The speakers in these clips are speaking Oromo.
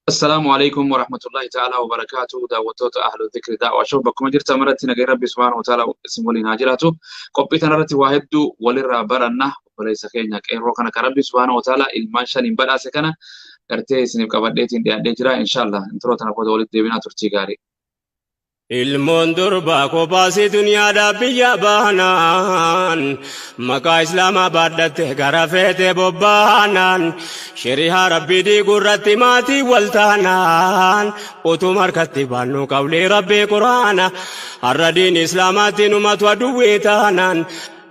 Assalaamu alaikum warahmatullahi ta'ala wabarakaatuh. Daawwattoota Ahlu Dhikri Da'waa Show bakkuma jirtan maratti nagaa Rabbi subhaanahu wa ta'ala isin waliin haa jiraatu. Qophii tanarratti waa hedduu walirraa baranna. Obboleessa keenya qeerroo kana kan Rabbi subhaanahu wa ta'ala ilmaan shaniin badhaase kana gartee isiniif qabadheetiin dhiyaadhee jira. Inshallah intiroo tana booda walitti deebinaa, turtii gaarii. Ilmoon durbaa kophaasii duniyaadhaaf biyya baanaan, maqaa islaamaa baadhatte gara feete bobbaanaan, shari'aa Rabbii diiguu irratti maatii wal taanaan, utuma harkatti baannu qawlii Rabbii Quraana, har'a diin islaamaatti numatu aduwwii taanaan,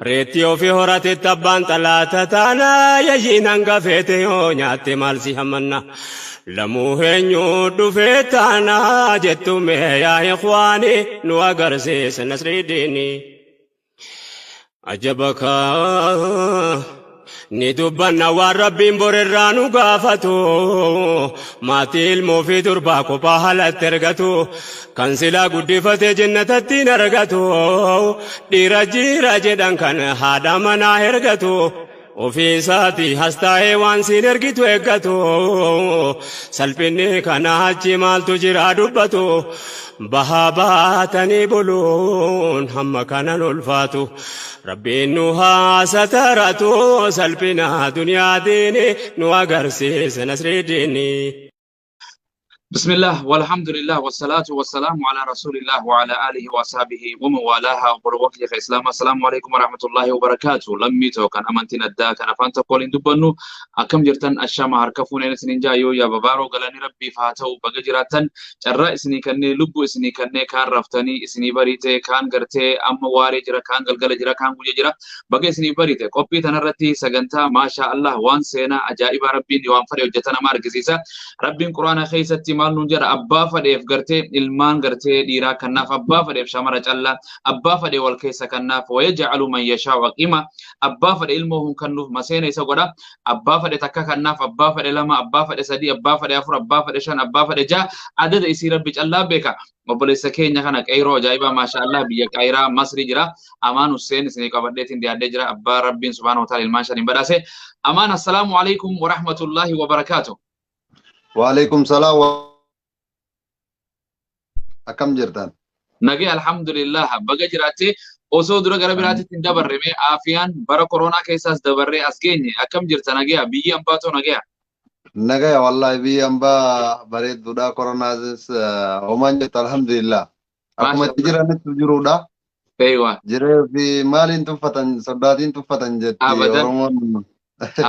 reetti ofii horatetti abbaan xalaata taanaa, yayyiin hanga feete yoo nyaatte maal si hamanna? Lamuu eenyu dhufee taanaa jettume yaa ikhwaani, nu agarsiisa nasridiini. Ajabaka ni dubbanna waan Rabbiin borirraa nu gaafatu. Maatii ilmoo fi durbaa kophaa haalatti ergatu, kan silaa guddifatee jannatatti hin argatu. Dhiira jira jedhan kan haadha manaa ergatu, ofii isaatii has taa'ee waan siin ergitu eeggatu. Salphinni kana achi maaltu jira dubbatu? Bahaa baatanii buluun hamma kanan ulfaatu. Rabbiin nu haa sataratu, salphina duniyaatiin nu agarsiisa nasridiini. بسم الله والحمد لله والصلاة والسلام على رسول الله وعلى آله وأصحابه ومن والاها. وبروك يا إسلام، السلام عليكم ورحمة الله وبركاته. Lammii kan amantiin addaa kan afaan tokko waliin dubbannu, akkam jirtan? Ashama, harka fuuneen isiniin jaayoo yaa babaaroo. Galanii Rabbiif haa ta'u. Baga jiraattan. Carraa isinii kannee, lubbuu isinii kannee, kaan raftanii isinii bariite, kaan gartee amma waaree jira, kaan galgala jira, kaan guyya jira, baga isinii bariite. Qophii tanarratti sagantaa, maashaa Allah, waan seenaa ajaa'ibaa Rabbiin waan fedhe hojjeta nama argisiisa. Rabbiin Quraana keessatti maal nuun jedha? Abbaa fedheef gartee ilmaan gartee dhiiraa kannaaf, abbaa fedheef shamara callaa, abbaa fedhe wal keessa kannaaf. ويجعل من يشاء عقيما. Abbaa fedhe ilmoo hun kannuuf, maseena isa godha. Abbaa fedhe takka kannaaf, abbaa fedhe lama, abbaa fedhe sadi, abbaa fedhe afur, abbaa fedhe shan, abbaa fedhe ja'a. Adada isii Rabbi callaa beeka. Obboleessa keenya kana qeyroo ajaa'ibaa, maasha Allah, biyya Qaayiraa Masrii jira. Amaan Hussein isinii qabadheetiin dhiyaadhee jira. Abbaa Rabbiin subhaanahu wa ta'ala ilmaan shaniin badhaase. Amaan, assalaamu alaikum wa rahmatullahi wa barakaatuh. Waalaikum salaam. Akkam jirtan? Nagee, alhamdulillah, baga jiraattee. Osoo dura gara biraatitti hin dabarre, mee aafiyaan bara koronaa keessaas dabarree as geenye, akkam jirta? Nagaya? Biyyi ambaatoo nagaya? Nagaya wallahi, biyyi ambaa bareedduudha. Koronaasis homaan jettu, alhamdulillah. Akkuma itti jiranitti jiruudha. Jiree fi maaliin tuffatan, soddaatiin tuffatan jetti Oromoon.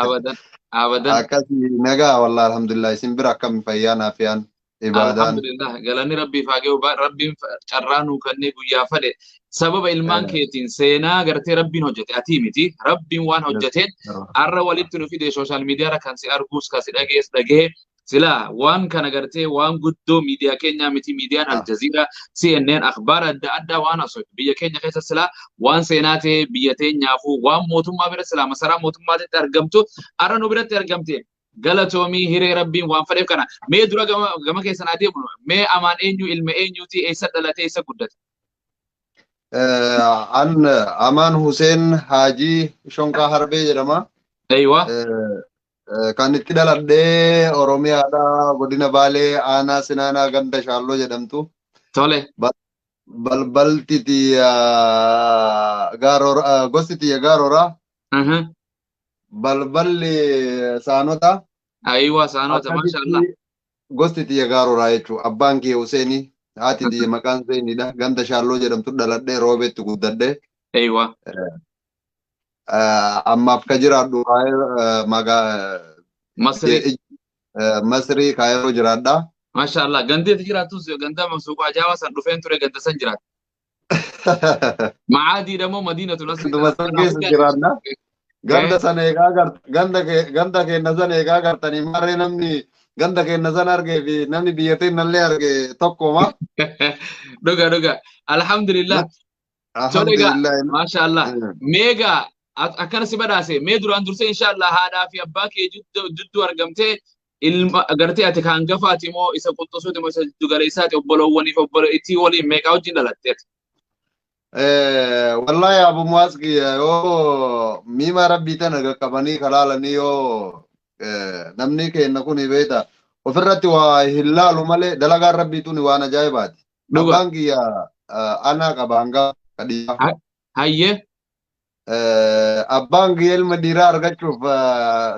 Abadan. Abadan. Akkasi, nagaa wallahi, alhamdulillah. Isin bira akkam, fayyaan, aafiyaan, ibaadaan? Alhamdulillah, galanni Rabbiif haa ga'u. Rabbiin carraa nuu kennee guyyaa fadhe sababa ilmaan keetiin seenaa gartee Rabbiin hojjete, atii miti, Rabbiin waan hojjeteen har'a walitti nu fide. Social media kan si arguus kan si dhagees dhagee sila waan kana gartee waan guddoo miidiyaa keenyaa miti. Miidiyaan Aljazeera, CNN, akhbaara adda addaa waan haasoftu biyya keenya keessa sila waan seenaa ta'e, biyya teenyaafuu waan mootummaa bira sila masaraa mootummaatitti argamtu har'a nu biratti argamte. Galatoomii, hiree Rabbiin waan fedheef kana. Mee dura gama keessan adeemu. Mee Amaan eenyu, ilma eenyuti, eessa dhalate, eessa guddate? An Amaan Hussein Haajii Shonkaa Harbee jedhama. Kan itti dhaladhee Oromiyaadha, godina Baalee, aanaa Sinaanaa, ganda Shaalloo jedhamtu. Balbalti tiyya gosti tiyya Gaaroraa. Balballi Saanota. Aywa, Saanota, masha Allah. Gosti tiyya Gaaroraa jechuudha. Abbaan kiyya Huseenii, haati tiyya maqaan Seenidha. Ganda Shaalloo jedhamtu dhaladhee, Roobeetti guddadhee. Ammaaf ka jiraadhu Masrii. Masrii, Kaayiroo jiraadha. Masha Allah. Gandi ati jiraattus ganda suuqa ajaa'ibaa san dhufeen ture, ganda san jiraata. Macaadiidha moo Madiinatu Nasri? Ganduma san keessa jiraanna. Ganda sana eegaa ganda ganda keenya sana eegaa gartanii, marree namni ganda keenya sana argee fi namni biyya teenyallee arge tokkuma. Dhuga dhuga. Alhamdulillah. Tole egaa, Alhamdulillah. Masha Allah. Meegaa akkana si badhaase, mee duraan dursee inshallah haadhaa fi abbaa kee jidduu argamtee, ilma gartee ati kan hangafaati moo isa quxisuuti moo isa jiddu galeessaati, obboloowwaniif obboleettii waliin meeqaa wajjin dhalatte ati? Wallahi Abu Muaz kiyya, yoo miima Rabbii tana qaqqabanii kalaalanii, yoo namni keenya kun beeta Ofirratti waa hin laalu malee dalagaan rabbiituun waan ajaa'ibaati. Abbaan kiyya anaa qaba hanga kadhiyaa. Hayyee. Abbaan kiyya ilma dhiiraa argachuuf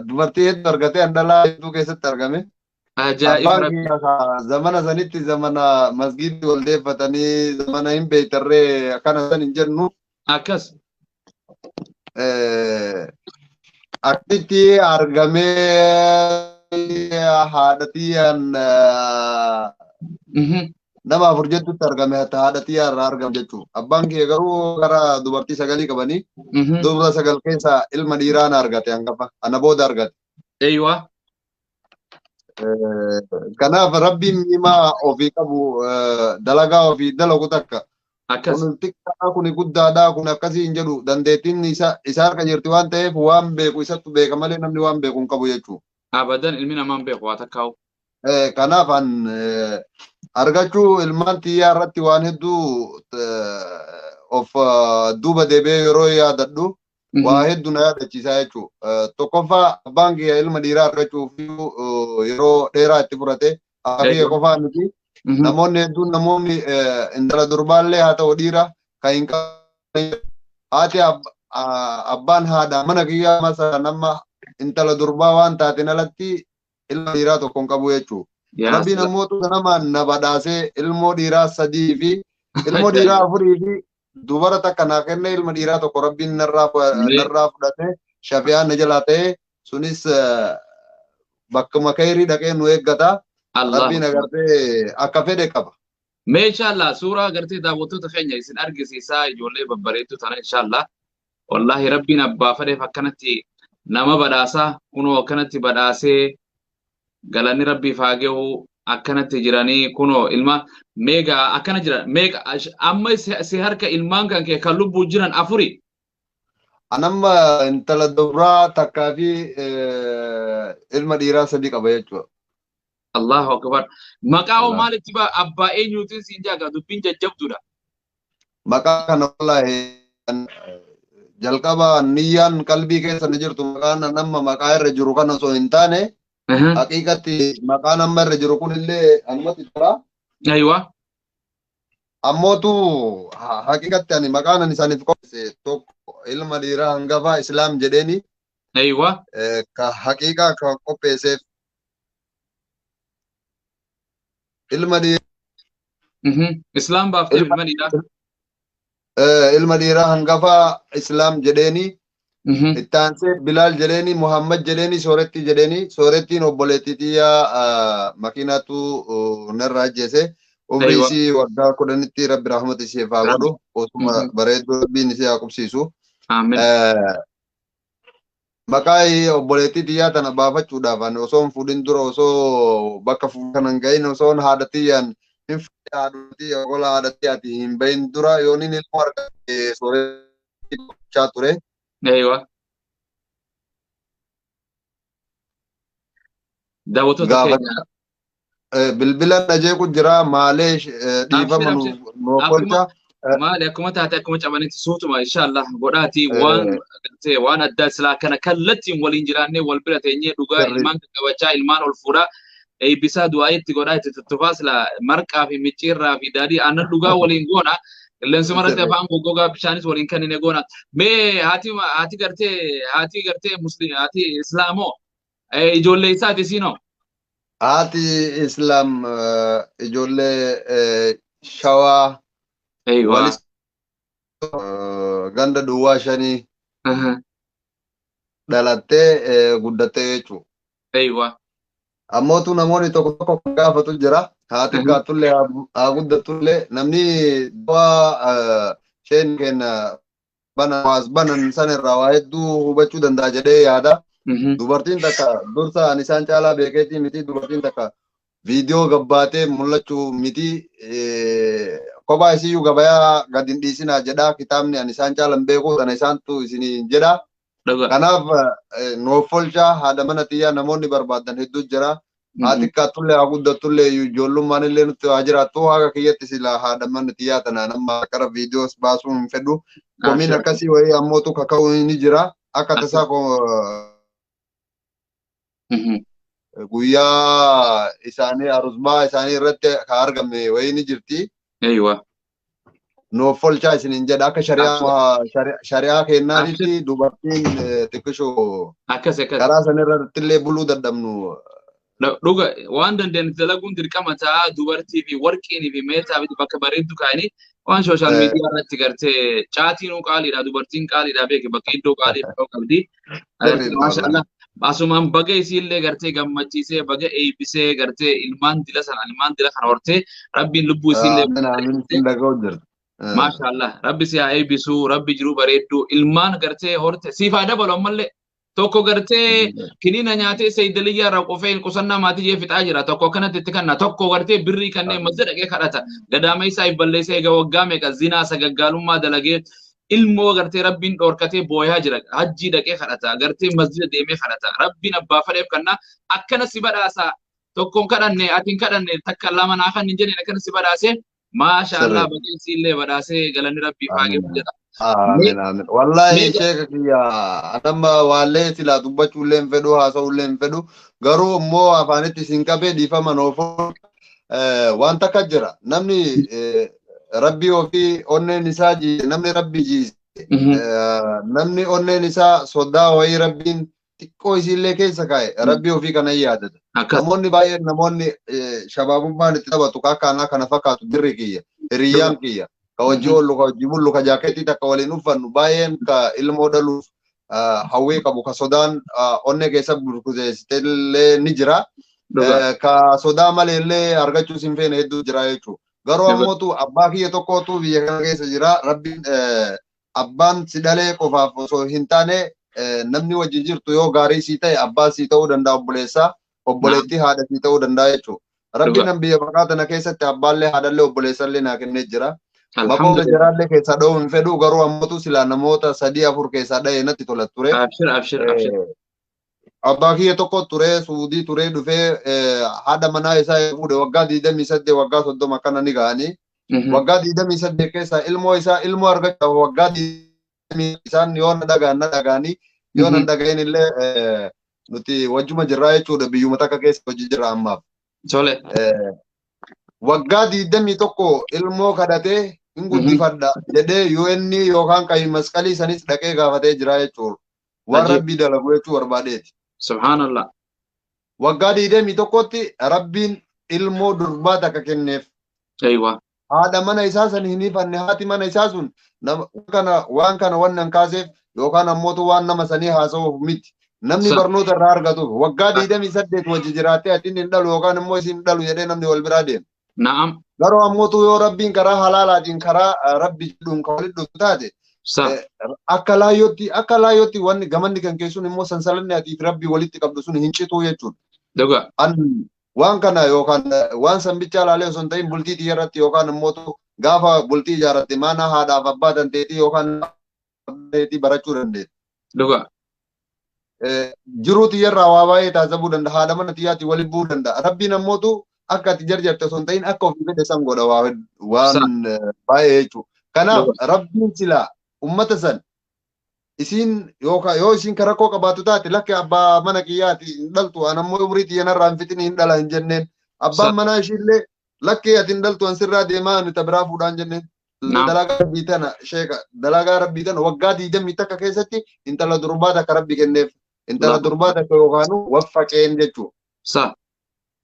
dubartii hedduu argatee dhalaa hedduu keessatti argame. Ajaa'iba. Abbaan kiyya zamana sanitti zamana masgiidii wal deeffatanii zamana hin beektarree akkana san hin jennu. Akkas. Akkitti argamee haadha tiyyaan nama afur jettutti argame haadha tiyyaa irraa argame jechuudha. Abbaan kiyya garuu gara dubartii sagalii qabanii dubra sagal keessaa ilma dhiiraa na argate hangafa ana booda argate. Eeywa. Kanaaf rabbiin miimaa ofii qabu dalagaa ofii dalagu takka. Akkas. Kun xiqqaa kun guddaadha kun akkasii hin jedhu dandeettiin isa harka jirti waan ta'eef waan beeku isattu beeka malee namni waan beeku hin qabu jechuudha. Abadan ilmi namaa hin beeku waa takkaa'u. Kanaaf an argachuu ilmaan xiyyaa irratti waan hedduu of duuba deebi'ee yeroo yaadadhu waa hedduu na yaadachiisaa jechuudha. Tokkoffaa abbaan kiyya ilma dhiiraa argachuuf yeroo dheeraa itti fudhate kiyya qofaa miti. Namoonni hedduun namoonni intala durbaallee haa ta'u dhiira kan hin qabne haati abbaan haadha mana kiyyaa masa nama intala durbaa waan taateen alatti ilma dhiiraa tokko hin qabu jechuudha. Rabbiin ammoo namaan na badhaasee ilmoo dhiiraa sadii fi ilmoo dhiiraa afurii fi dubara takka naa kenne ilma dhiiraa tokko rabbiin narraa fudhate shafiyaan na jalaa ta'e sunis bakkuma kayrii dhaqee nu eeggata. Rabbiin agartee akka fedhe qaba. Mee inshallah suuraa agartee daawwattoota keenya isin argisiisaa ijoollee babbareedduu tana inshallah. Wallaahi rabbiin abbaa fedheef akkanatti nama badhaasaa kunoo akkanatti badhaasee galanni rabbiif haa gahu akkanatti jiranii kunoo ilma meeqa akkana jira meeqa amma si harka ilmaan kan kee kan lubbuu jiran afuri. Anamma intala dubaraa takkaa fi ilma dhiiraa sadii qaba jechuudha. Allahu akbar. Maqaa hoo maalitti ba abbaa eenyuutiin siin jaaga dubbiin jajjabduudha. Maqaa kana wallaahi jalqaba niyyaan qalbii keessa ni jirtu maqaan nama maqaa irra jiru kana osoo hin taane haqiiqatti maqaan amma irra jiru kun illee anumatti tola. Aywa. Ammootu haqiiqatti ani maqaan ani isaaniif qopheesse tokko ilma dhiiraa hangafaa Islaam jedheeni. Aywa. Ka haqiiqaa ka qopheesseef ilma dhiiraa. Islaam baaftee ilma dhiiraa. Ilma dhiiraa hangafaa Islaam jedheeni. Itti aansee Bilaal jedheeni, Muhammad jedheeni, Soorettii jedheeni. Soorettiin obboleettii xiyyaa makiinaatu narraa ajjeese. Umrii isii waggaa 10tti rabbi rahmata isheef haa godhu. Osuma bareedduu rabbiin isii haa qubsiisu. Maqaa obboleettii xiyyaa tana baafachuudhaaf ani osoo hin fuudhin dura osoo bakka fuudha kanan gahin osoo haadha xiyyaan hin fuudhin haadha gola haadha xiyyaati hin bahin dura yooniin ilmoo argate soorettii gochaa ture. Eeywa. Daawwattoota keenya. Bilbila na jeequ jira maalee dhiifama nuuf oolcha. Maali akkuma taate akkuma cabanitti suutuma inshallah godhaatii waan gartee waan addaa silaa kana kallattiin waliin jiraannee wal bira teenyee dhugaa ilmaan qaqqabachaa ilmaan ol fuudhaa eebbisaa du'aa itti godhaa itti tuttufaa silaa marqaa fi micciirraa fi daadhii aannan dhugaa waliin goona. Qilleensuma irratti afaan goggogaa bishaanis waliin kan inni goona. Mee haati gartee musliim haati islaamoo ijoollee isaati siinoo? Haati islaam ijoollee shawaa. Eeywa. Ganda duwwaa 5 dhalattee guddattee jechuudha. Eeywa. Ammootu namoonni tokko tokko gaafatu jira. Haa xiqqaattullee haa guddattullee namni du'aa isheen kenna waas banan sanirraa waa hedduu hubachuu danda'a jedhee yaada. Dubartiin takka dursa ani isaan caalaa beekeetii miti dubartiin takka viidiyoo gabbaatee mul'achuu miti kophaa isiyyuu gabayaa gad hin dhiisinaa jedhaa kitaabni ani isaan caalan beeku sana isaantu isiniin jedha. Kanaaf nuuf oolchaa haadha mana xiyyaa namoonni barbaadan hedduu jira. Haa xiqqaattullee haa guddattullee ijoollummaan illee nutti haa jiraattu haga kiyyatti sila haadha mana xiyyaa tana nama qara viidiyoos baasuu hin fedhu. Komiin akkasii wayii ammootu kaka'uu ni jira. Akka tasaa Guyyaa isaanii arusbaa isaanii irratti ka argamne wayii ni jirti. Eeywa. Nuuf olchaa isiniin jedha akka shari'aa kennaatitti dubartiin xiqqishoo Akkas akkas. Karaa sanirratti illee buluu dadhabnu. Dhuga waan dandeenye dalaguun dirqama ta'a dubartii fi warqiinii fi meetaa fi bakka bareeddu kaa'anii waan social media irratti gartee caatiin qaaliidha dubartiin qaaliidha beeke bakka iddoo qaalii qabdi. Maashaallah. Asumaan baga isiillee gartee gammachiisee baga eebbisee gartee ilmaan dila sana ilmaan dila kana hortee rabbiin lubbuu isiillee. Maashaallah rabbi si haa eebbisuu rabbi jiruu bareedduu ilmaan gartee horte siif haa dabalu ammallee tokko gartee kiniina nyaatee saayidaliyyaa irraa qofee qusannaa maatii jee fixaa jira tokko akkanatti itti kanna tokko gartee birrii kanneen masjida dhaqee kadhata gadaama isaa balleessee egaa waggaa meeqa zinaa sagaggaalummaa dalagee ilmoo gartee rabbiin dhoorkatee booyaa jira hajjii dhaqee kadhata gartee masjida deemee kadhata rabbiin abbaa fedheef kanna akkana si badhaasa tokkoon kadhanne atiin kadhanne takka lama naa kan hin jenne akkana si badhaase maashaallah baqeessi illee badhaasee galanni rabbii faagee jedha. Amiin amiin. Wallahi sheeka kiyya anamma waallee silaa dubbachuullee hin fedhu haasa'uullee hin fedhu garuu immoo afaanitti isin qabee dhiifama noofoo waan takka jira namni rabbii ofii onneen isaa jiise namni rabbii jiise namni onneen isaa sodaa wayii rabbiin xiqqoo isiillee keessa kaa'e rabbii ofii kana yaadata. Namoonni baay'een namoonni shabaabummaan itti taphatu akkanaa kana fakkaatu dirri kiyya hiriyyaan kiyya ka wajji oollu ka wajji bullu ka jaakeetii takka waliin uffannu baay'een ka ilmoo dhaluuf hawwii qabu ka sodaan onnee keessa burkuteessitellee ni jira. Ka sodaa maleellee argachuus hin feene hedduu jira jechuudha. Garuu ammootu abbaa kiyya tokkootu biyya kana keessa jira. Rabbiin abbaan si dhalee qofaaf osoo hin taane namni wajjin jirtu yoo gaarii sii ta'e abbaa sii ta'uu danda'a obboleessaa obboleettii haadha sii ta'uu danda'a jechuudha. Rabbiin an biyya baqaa tana keessatti abbaallee haadhallee obboleessallee naa kennee jira. Maqoota jaraallee keessaa dha'uu hin fedhu garuu ammootu silaa namoota 3-4 keessaa dha'ee natti tola ture. Abshir abshir abshir. Abbaa kiyya tokko ture Suudii ture dhufee haadha manaa isaa fuudhe waggaa 28 waggaa 30 akkana ni ga'anii. Waggaa 28 keessaa ilmoo isaa ilmoo argachuudhaaf waggaa 20 isaan yoo na dhagaan na dhagaanii yoo na dhagahin illee nuti wajjuma jirraa jechuudha biyyuma takka keessa hojii jirra ammaaf. Tole. Waggaa 21 ilmoo kadhatee hin guddifadha jedhee UN yookaan qayyii masqalii sanis dhaqee gaafatee jira jechuudha. Waan rabbii dalagu jechuu barbaadeeti. Subhaanallah. Waggaa 21tti rabbiin ilmoo durbaa takka kenneef. Eeywa. Haadha mana isaa san hin hifanne haati mana isaa sun waan kana wannan kaaseef yookaan ammootu waan nama sanii haasa'uuf miti. Namni barnoota irraa argatuuf waggaa 28 wajji jiraattee atiin hin dhalu yookaan immoo isin hin dhalu jedhee namni wal biraa deema. Na'am. Garuu ammootu yoo rabbiin karaa halaalaatiin karaa rabbi jedhuun kan walitti dhufu taate akka laayyootti wanni gamanni kan keessuun immoo sansalanni atiif rabbi walitti qabdu sun hin cituu jechuudha. Dhuga. Waan kana yookaan waan san bichaa laalee osoo hin ta'in bultii xiyya irratti yookaan immoo gaafa bultii ijaarratte mana haadhaaf abbaa dandeettii yookaan dandeettii barachuu dandeetti. Dhuga. Jiruu xiyya irraa waa baay'ee taasisuu danda'a. Haadha mana xiyyaatiin waliin bu'uu danda'a. Rabbiin ammootu akka ati jarjarte osoo hin ta'in akka ofii fedhe san godha waan baay'ee jechuudha. Kanaaf rabbiin silaa ummata san isin yookaan yoo isin rakkoo qabaattu taate lakke abbaa mana kiyyaati hin dhaltu an ammoo umrii xiyya narraa hin fixin hin dhala hin jenneen. Abbaan manaa ishiillee lakkee ati hin dhaltu an sirraa deemaa nuti biraa fuudhaan jenneen. Dalagaa rabbii tana sheeka dalagaa rabbii tana waggaa 21 keessatti intala durbaa takka rabbi kenneef intala durbaa takka yookaan waffaqeen jechuudha.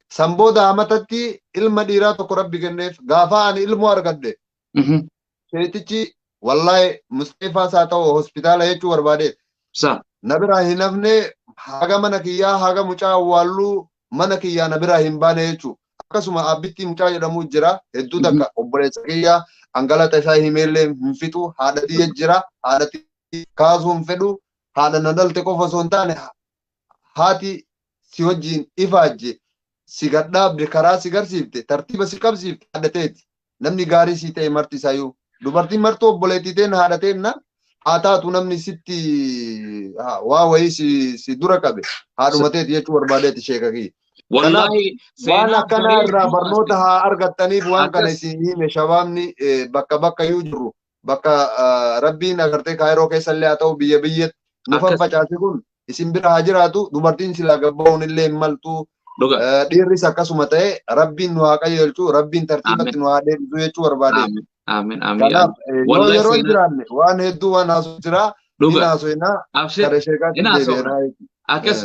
San booda amatatti ilma dhiiraa tokko rabbi kenneef gaafa ani ilmoo argadhe. Sheetichi wallahi Mustafaa isaa ta'u hospitaala jechuu barbaade. Na biraa hin hafne haga mana kiyyaa haga mucaa awwaalluu mana kiyyaa na biraa hin baane jechuudha. Akkasuma abbittii mucaa jedhamu jira hedduu takka obboleessa kiyyaa angalata isaa himeellee hin fixu haadha tiyya jira haadha kaasuu hin fedhu haadha na dhalte qofa osoo hin taane haati si wajjin ifaajje si gadhaabde karaa si garsiifte tartiiba si qabsiifte haadha teeti namni gaarii si ta'e marti isaayyuu dubartiin martuu obboleettii teen haadha teenna haa taatu namni sitti waa wayii si dura qabe haadhuma teeti jechuu barbaadeeti sheeka kiyya. Wallahi waan akkanaa irraa barnoota haa argattaniif waan kana isin hime shabaabni bakka bakka iyyuu jiru bakka rabbiin agartee kaayiroo keessallee haa ta'u biyya biyyatti nu facaase kun isin bira haa jiraatu dubartiin silaa gabba'uun illee hin maltu Dhiirris akkasuma ta'e Rabbiin nu haa qajeelchu, Rabbiin tartiibatti nu haa deebisu jechuu barbaade. Amiin amiin. Kanaaf yoo yeroo jiraanne waan hedduu waan haasoo jira. Inni haasofnaa kara sheekaatti deebi'eeraa. Akkas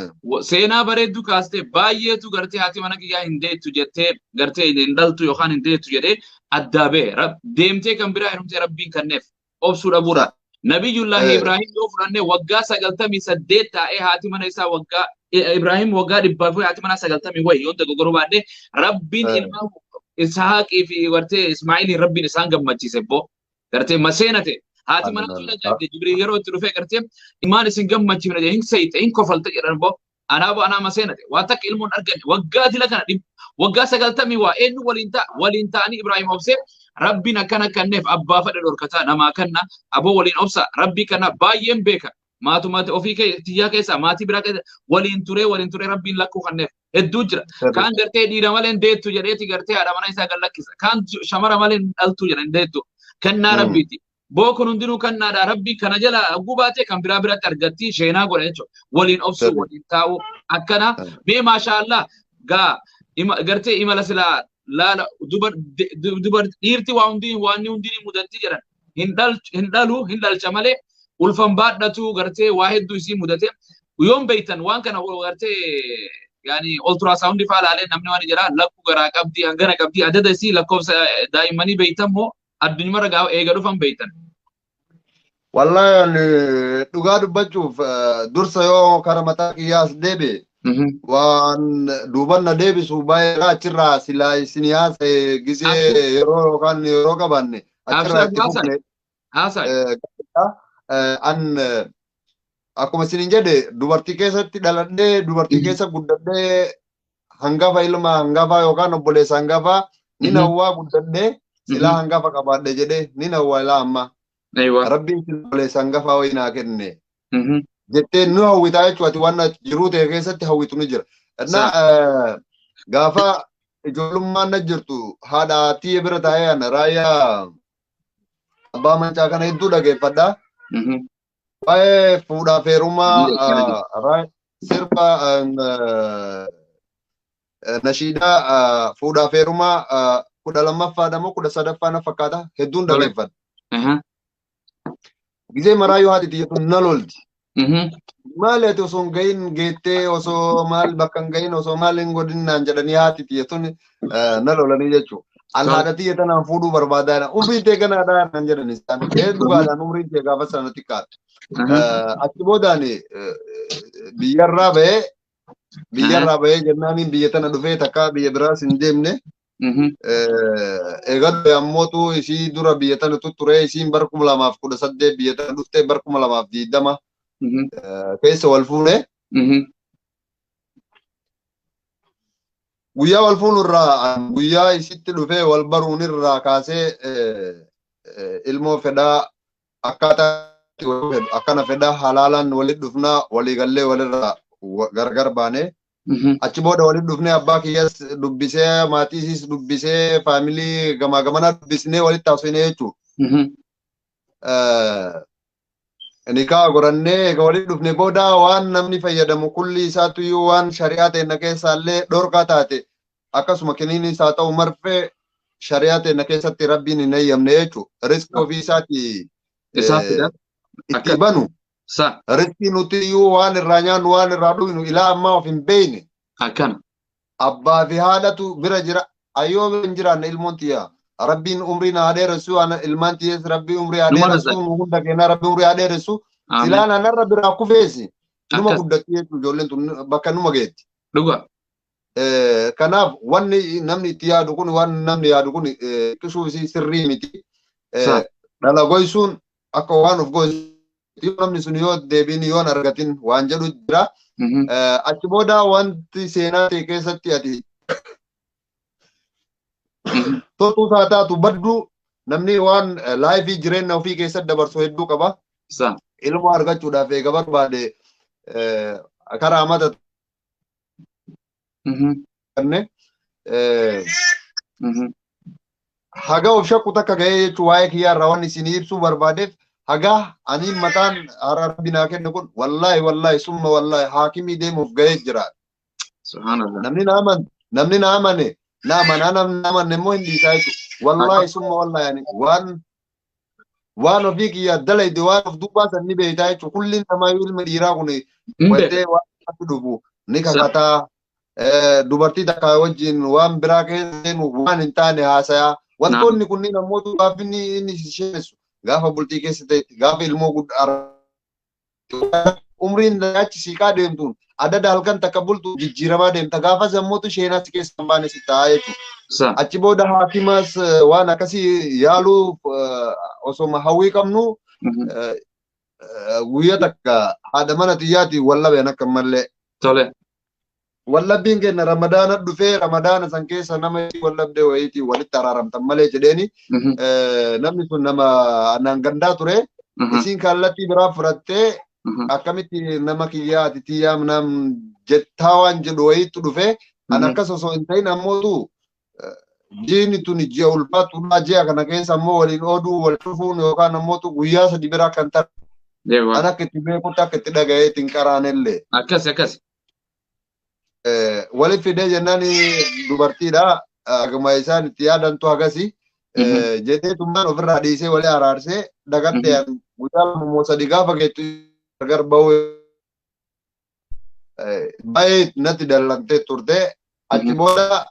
seenaa bareedduu kaastee baay'eetu gartee haati mana kiyyaa hin deettu jettee gartee hin dhaltu yookaan hin deettu jedhee addaa ba'e deemtee kan biraa heerumtee Rabbiin kenneef obsuu dhabuudha. Nabiyyullaahi Ibraahim yoo fudhanne waggaa 98 taa'ee haati mana isaa waggaa Ibraahim waggaa 100 fi haati mana 90 wayi yoo dogoggoruu baadhe Rabbiin ilma Ishaaqii fi gartee Ismaa'iliin Rabbiin isaan gammachiise boo gartee maseenate haati mana tun ajaa'ibde Jibriil yeroo itti dhufee gartee ilmaan isin gammachiifne jedhe hin sayite hin kofalte jedhan boo anaa boo anaa maseenate waan takka ilmoon arganne waggaa dila kana waggaa 90 waa eenyu waliin ta'a waliin ta'anii Ibraahim obsee Rabbiin akkana kenneef abbaa fedhe dhorkataa namaa kenna aboo waliin obsa Rabbii kana baay'een beeka maatummaa ofii tiyyaa keessaa maatii biraa keessa waliin turee Rabbiin lakkuu kenneef hedduu jira. Kaan gartee dhiira malee hin deettu jedheeti gartee haadha mana isaa gad lakkisa. Kaan shamara malee hin dhaltu jedhan hin deettu. Kennaa Rabbiiti. Boo kun hundinuu kennaadha. Rabbii kana jala gubaatee kan biraa biratti argatti sheenaa godha jechuudha. Waliin obsuu waliin taa'uu akkana. Mee maashaallah gaa gartee imala silaa laala dubar dubar dhiirti waa hundinuu waan hundinuu mudatti jedhan hin dhalu hin dhalcha malee ulfan baadhatu gartee waa hedduu isii mudate yoon beeytan waan kana gartee yaani ultrasound faa laalee namni waan jedha lakkuu garaa qabdi hangana qabdi adada isii lakkoofsa daa'immanii beeytan moo addunyaarra gaafa eega dhufan beeytan. Wallahi ani dhugaa dubbachuuf dursa yoo kara mataa kiyyaas deebi'e waan duuban na deebisu baay'ee achirraa silaa isin haasa'e gisee yeroo yookaan yeroo qabaanne achirraa itti fufne. An akkuma isinin jedhe dubartii keessatti dhaladhee dubartii keessa guddadhee hangafa ilma hangafa yookaan obboleessa hangafa ni hawwaa guddadhee silaa hangafa qabaadhe jedhee ni hawwaa ilaa ammaa. Rabbiin obboleessa hangafa wayii naa kenne. Jettee nu hawwitaa jechuudha ati waan jiruu ta'e keessatti hawwitu ni jira. Na gaafa ijoollummaan na jirtu haadha tiyya bira taa'ee ana raayyaa abbaa mancaa kana hedduu dhageeffadha. Waa'ee fuudhaaf heerumaa sirba nashiidaa fuudhaaf heerumaa 12ffaadha moo 13ffaa na fakkaata hedduun dhageeffadha. Gizee maraayyuu haati tiyya tun na lolti. Maali ati osoo hin gahin geettee osoo maal bakka hin gahin osoo maal hin godhin naan jedhanii haati tiyya tun na lolanii jechuudha. An haadha tiyya tanaan fuudhuu barbaadaadha. Umriin tee ganaadha naan jedhan isaan. Ee dhugaadhaan umriin tee gaafa sana xiqqaadha. Achi boodaan biyyarraa bahee jennaaniin biyya tana dhufee takka biyya biraas hin deemne. Egaa ammootu isii dura biyya tana tutturee isiin bara 2018 biyya tana dhuftee bara 2020 keessa wal fuune. Guyyaa wal fuunu irraa guyyaa isitti dhufee wal baruun irraa kaasee ilmoo fedhaa akkaataa akkana fedhaa halaalaan walitti dhufnaa waliigallee walirraa gargar baanee achi booda walitti dhufnee abbaa kiyyas dubbisee maatii isiis dubbisee faamilii gamaa gamanaa dubbisnee walitti haasofnee jechuudha. Nikaa godhannee egaa walitti dhufne booda waan namni fayyadamu kulli isaatuyyuu waan shari'aa ta'e keessaallee dhorkaa taate akkasuma kiniin isaa ta'u marfee shari'aa ta'e keessatti Rabbiin hin eeyyamne jechuudha. Riskii ofii isaati itti banu. Riskii nuti iyyuu waan irraa nyaannu waan irraa dhugnu ilaa ammaa of hin beekne. Akkana. Abbaa fi haadhatu bira jira. Ayyoo bira hin jiraanne ilmoon tiyyaa. Rabbiin umrii na dheeressu ilmaan tiyyees Rabbii umrii haa dheeressu hunda keenyaa Rabbii umrii haa dheeressu. Silaan anarra biraa kufeesi. Numa guddatti jechuudha ijoolleen tun bakka numa geetti. Dhuga. Kanaaf wanni namni itti yaadu kun waan namni yaadu kun qisuu isii sirrii miti. Dhala goysuun akka waan of goysu namni sun yoo deebiin yoo argatin waan jedhu jira. Achi booda wanti seenaa ta'e keessatti ati toltuu isaa taatu badduu namni waan laayifii jireenya ofii keessatti dabarsu hedduu qaba. Ilmoo argachuudhaaf eega barbaade karaa mata haga of shakku takka ga'ee jechuun waa'ee kiyyaarraa waan isinii ibsuu barbaadeef haga ani mataan hara Rabbi naa kenne kun wallaahi wallaahi summa wallaahi haakimii deemuuf ga'ee jira. Subhanallah. Namni na amane, namni na amane na amanaa, namni na amanne immoo hin dhiisaa jechuudha. Wallaahi summa wallaahi, ani waan ofii kiyyaa dalayde waan of duubaa san ni beektaa jechuudha. Kulliin namaa ilma dhiiraa kun wayitee waan irratti dhufu ni kakataa, dubartii takka wajjin waan biraa keessa seenu waan hin taane haasayaa. Wantoonni kunniin ammoo gaafa inni si gaafa bultii keessa ta'e, gaafa ilmoo guddaa umriin achi siiqaa deemtuun adada halkan takka bultu jijjiiramaa deemta, gaafas ammoo sheenaa si keessa hin baane si ta'a jechuudha. Achi booda haakimas waan akkasii yaaluu osoma hawwii qabnu, guyyaa takka haadha mana xiyyaatiin wallabeen akka mallee. Tole. Wallabbiin keenya Ramadaana dhufee, Ramadaana san keessa nama wallabdee wayiitiin walitti araaramtan malee jedheeni, namni sun nama anaan gandaa ture. Isiin kallattii biraa fudhattee, akkamitti nama kiyyaa ati tiyyaa nam jettaa waan jedhu wayiitu dhufe. An akkas osoo hin ta'in ammootu jiini tuni ji'a ulfaatuudha, ji'a kana keessa ammoo waliin ooduu wal dhufuun yookaan ammootu guyyaa 3 biraa kan ta'e. An akka itti beekutti, akka itti dhaga'ee ittiin qaraanellee. Akkas akkas. Walitti fidee jennaan dubartiidha. Akkuma isaan itti yaadantu akkasi. Jedhee tummaan ofirraa dhiisee walii araarsee dagadhee, guyyaa 2 moo 3 gaafa geettu gargar bahuu baay'ee natti dallantee turte. Achi booda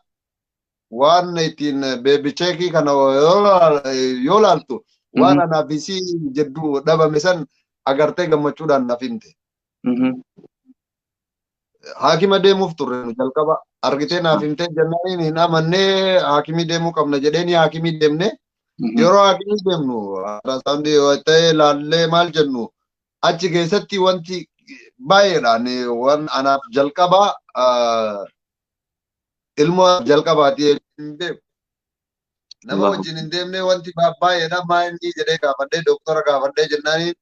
waan ittiin baby check kana yoo laaltu, waan anaaf isii jidduu dhabame san agartee gammachuudhaan naaf himte. Haakima deemuuf turre nu jalqaba, argitee naaf himtee jennaan hin amannee, haakimii deemuu qabna jedheeni haakimii deemne. Yeroo haakimii deemnu ultrasound ta'ee laallee maal jennu, achi keessatti wanti baay'eedhaan waan anaaf jalqaba ilmoo jalqabaati hin beeku. Nama wajjin hin deemne, wanti baay'eedha maa inni jedhee gaafadhee, doktora gaafadhee jennaani.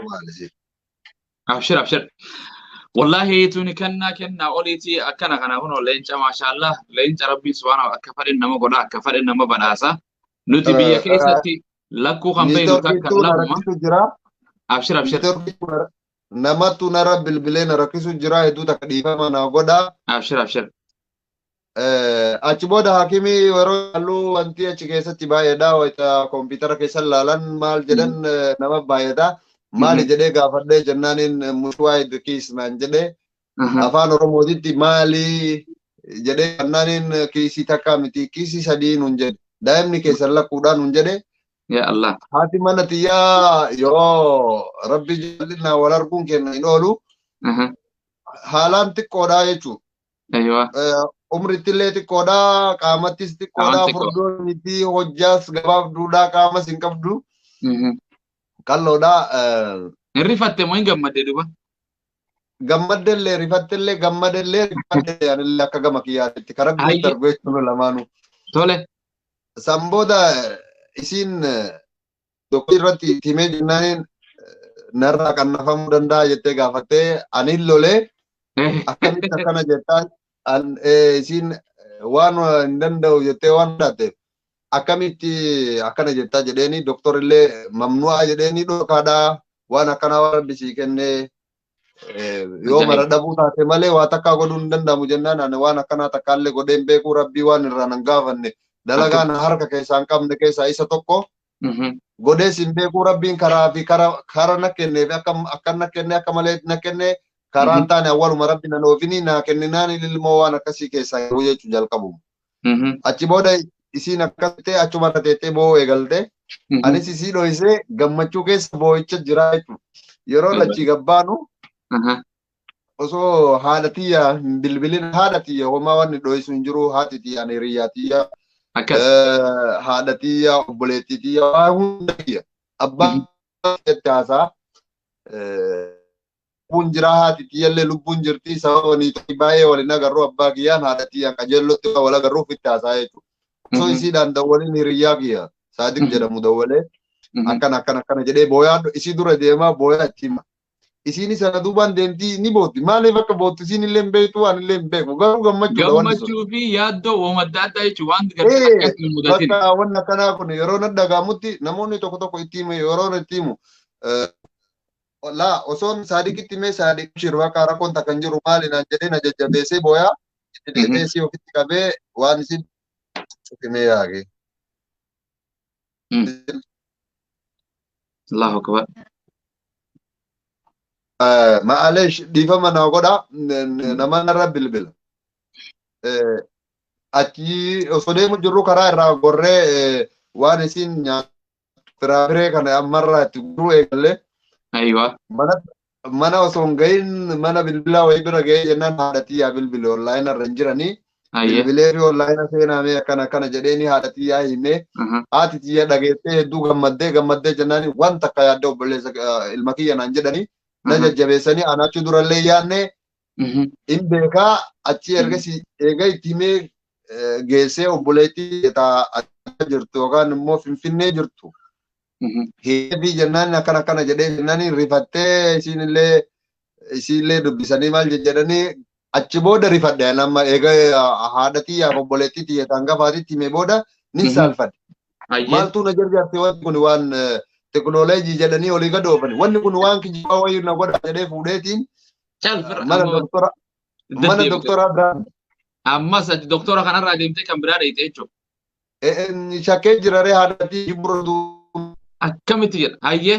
Maali? Abshir, abshir. Wallahi tuni kennaa kennaa oliiti akkana kana kun leenca, maashaallah, leenca. Rabbii subhaanahu akka fedhin nama godha, akka fedhin nama badhaasa. Nuti biyya keessatti lakkuu kan beeknu takka lamuma. Jira. Abshir, abshir. Namatu nara bilbilee na rakkisu jira, hedduu takka dhiifama na godha. Abshir, abshir. Achi booda hakimii yeroo halluu wanti achi keessatti baay'eedha. Wayita kompiitara keessa laalan maal jedhan, nama baay'eedha. Maali jedhee gaafadhee jennaaniin muswaayid kiis naan jedhee, afaan Oromootitti maali jedhee jennaaniin kiisii takka miti, kiisii 3 nun jedhe. Daa'imni keessan lakkuudhaan nun jedhe. Ya Allah. Haati mana xiyyaa yoo rabbi jallinaa wal arguun kenna hin oolu. Haalaan xiqqoodha jechuudha. Umrittillee xiqqoodha, qaamattis xiqqoodha, furdoo miti, hojjaas gabaabduudha, qaamas hin qabdu. Qalloodha. Hin rifatte moo hin gammadde duba? Gammaddellee rifattellee, gammadellee rifaddellee, anillee akka gama kiyyaatti karaa guutuu argu jechuudha lamaanuu. Tole. San booda isiin doktor irratti himee jennaaniin narraa qannafamuu danda'a jettee gaafattee, anin lolee, akkamitti akkana jettaan, isiin waan hin danda'u jettee waan fudhatteef, akkamitti akkana jettaa jedheeni, doktorillee mamnu'aa jedheeni, dhorkaadhaa, waan akkanaa waan rabbi sii kennee yoo mara dhabuu taate malee waa takkaa godhuu hin danda'amu jennaan, ani waan akkanaa takkaallee godhee hin beeku, rabbii waan irraa nan gaafanne, dalagaan harka keessaa hin qabne keessaa isa tokko godhees hin beeku, rabbiin karaa fi kara na kennee fi akka na kenne akka malee na kenne, karaan taane awwaluma rabbi nan oofini naa kenninaan ilmoo waan akkasii keessaa yeroo jechuu jalqabu. Achi booda isiin akkas ta'e achuma irra teettee boo'uu eegalte. Anis isii dhohisee gammachuu keessa boo'icha jira jechuudha. Yeroo achii gabbaanu osoo haadha tiyya hin bilbilin, haadha tiyya homaa wanni dhohisu hin jiru, haati tiyya ani hiriyyaa tiyya, haadha tiyya, obboleettii tiyya, waa hunda tiyya, abbaa itti haasaa. Lubbuun jira, haati tiyyallee lubbuun jirti, sababa niitii baay'ee waliin agarru, abbaa kiyyaan haadha tiyyaan qajeellotti wal agarruuf itti haasaa jechuudha. Osoo isiidhaan dawwaliin hiriyyaa kiyya Saadiq jedhamu dawwalee, akkana akkana akkana jedhee booyaa isii dura deemaa booyaa itti hima. Isiin sana duubaan deemtii ni bootti. Maaliif akka boottu isiin illee hin beektu, waan illee hin beeku. Garuu gammachuudha wanti sun. Gammachuu fi yaaddoo wooma adda addaa jechuun waan gartee akkasii hin mudatin. Bakka wanni akkanaa kun yeroo na dhaga'amutti namoonni tokko tokko itti himu, yeroo itti himu. Laa osoon Saadiqitti himee Saadiq shirba rakkoon takka hin jiru maali naan jedhee na jajjabeessee booyaa itti deebi'ee si ofitti qabee waan isin cufimee yaage. Allahu akbar. Ma'aleesh dhiifama naa godha nama narra bilbila. Achi osoo deemu jirru karaa irraa gorree waan isin nyaatu firaafiree kana ammarraa itti gurguruu eegallee. Aywa. Mana osoo hin gahin mana bilbilaa wayii bira gahee jennaan haadha xiyyaa bilbile onlaayina irra hin jiranii. Bilbilee fi onlaayina seenaamee akkana akkana jedheeni haadha xiyyaa himee haati xiyya dhageessee hedduu gammaddee gammaddee jennaani waan takka yaadde obboleessa ilma kiyya naan jedhanii na jajjabeessanii ana achi durallee yaadne hin beekaa achi ergasii eega itti himee geessee obboleettii taa jirtu yookaan immoo Finfinnee jirtu. Heebii jennaan akkana akkana jedhee jennaan rifattee isiinillee dubbisanii maal jedhanii achi booda rifadhe amma eega haadha xiyyaaf obboleettii xiyya hangafaatitti himee booda nin saalfadhe. Maaltu na jarjarte wanti kun waan teknooloojii jedhanii olii gad oofani wanni kun waan kijibaa wayii na godha jedhee fuudheetiin mana doktora biraa. Ammas ati doktora kanarraa deemtee kan biraa dheeyte jechuudha. Shakkee jiraree haadha xiyya burratu. Akkamitti jedha hayyee.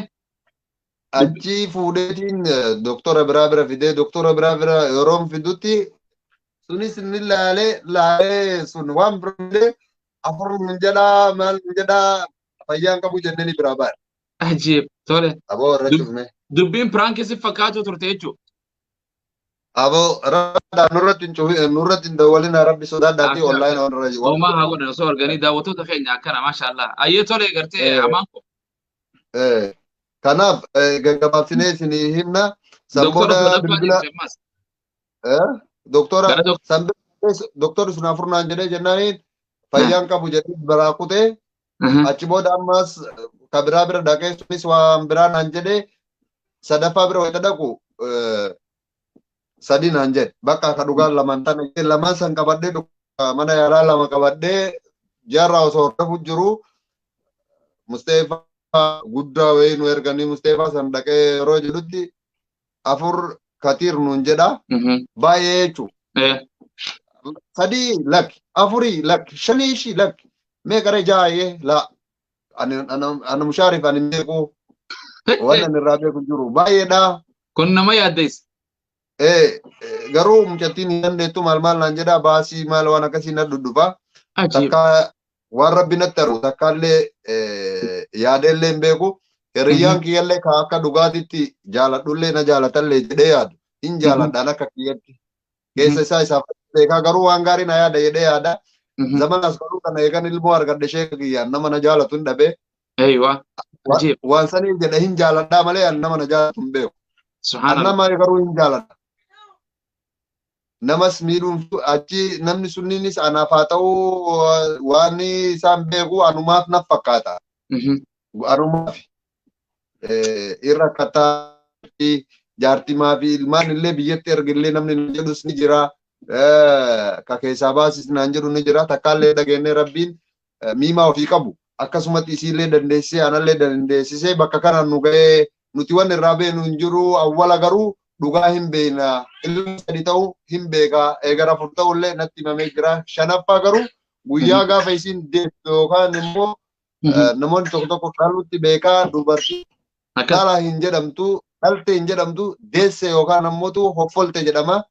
Achi fuudheetiin doktora biraa bira fidee doktora biraa bira yeroo fidutti sunis inni laalee laalee sun waan biraallee afur nun jedhaa maal nun jedhaa fayyaan qabu jennee ni biraa baane. Ajiib tole. Aboo irra cufne. Dubbiin piraankii si fakkaatu turte jechuudha. Aboo raadhaa nurratti hin cufin nurratti hin dawwalina rabbi sodaadhaatii onlaayinii irra jiru. Homaa haa godhan osoo arganii daawwattoota keenya akkana maashaallah. Ayyee tole gartee amaan ko. Kanaaf gaggabaabsinee isinii himna. Sanbooda bilbila. Doktora doktorri sun afur naan jedhee jennaaniin fayyaan qabu jedhee biraa kutee achi booda ammas ka biraa bira dhaqee sunis waan biraa naan jedhee sadaffaa bira wayita dhaqu sadi naan jedhe bakka ka dhugaan lamaan tana lamaan san qabadhee mana yaalaa lama qabadhee jaarraa osoo hordofu jiru Musteefaa guddaa wayii nu erganii Musteefaa san dhaqee yeroo jedhutti afur katiir nuun jedha baay'ee jechuudha. Sadii lakki afurii lakki shanii ishii lakki meeqaree jaayee la ana mushaariif ani beeku waan ani irraa beeku jiru baay'eedha. Kun nama yaaddeessa. Garuu mucattiin hin dandeettu maal maal naan jedha baasii maal waan akkasii na dhudhufa. Takka waan rabbi natti aru takkaallee yaadeellee hin beeku. Hiriyyaan kiyyallee ka akka dhugaatitti jaaladhullee na jaalatallee jedhee yaadu. Hin jaaladhaan akka kiyyatti. Keessa isaa isaaf beekaa garuu waan gaarii na yaada jedhee yaada. Zaman as garuu kana eegan ilmoo argadhe sheeka kiyyaan nama na jaalatu hin dhabee. Waan saniif jedhe hin jaaladhaa malee nama na jaalatu hin beeku. Nama garuu hin jaaladha. Namas miidhuun achi namni sunniinis anaaf haa ta'u waan isaan beeku anumaaf naf fakkaata. Anumaaf irra akkataa jaartimaa fi ilmaan illee biyyatti ergillee namni nu jedhus ni jira. Ka keessaa baasis naan jedhu ni jira. Takkaallee dhageenyee rabbiin miimaa ofii qabu. Akkasumatti isiillee dandeessisee anallee dandeessisee bakka kanaan nu ga'ee nuti waan irraa beeknu hin jiru awwala garuu dhugaa hin beekna. Ilma sadi ta'uu hin beekaa. Eegara afur ta'ullee natti himamee jira. Shanaffaa garuu guyyaa gaafa isiin deettu yookaan immoo namoonni tokko tokko dhalutti beekaa dubartii dhala hin jedhamtu dhalte hin jedhamtu deesse yookaan ammoo hoffolte jedhama.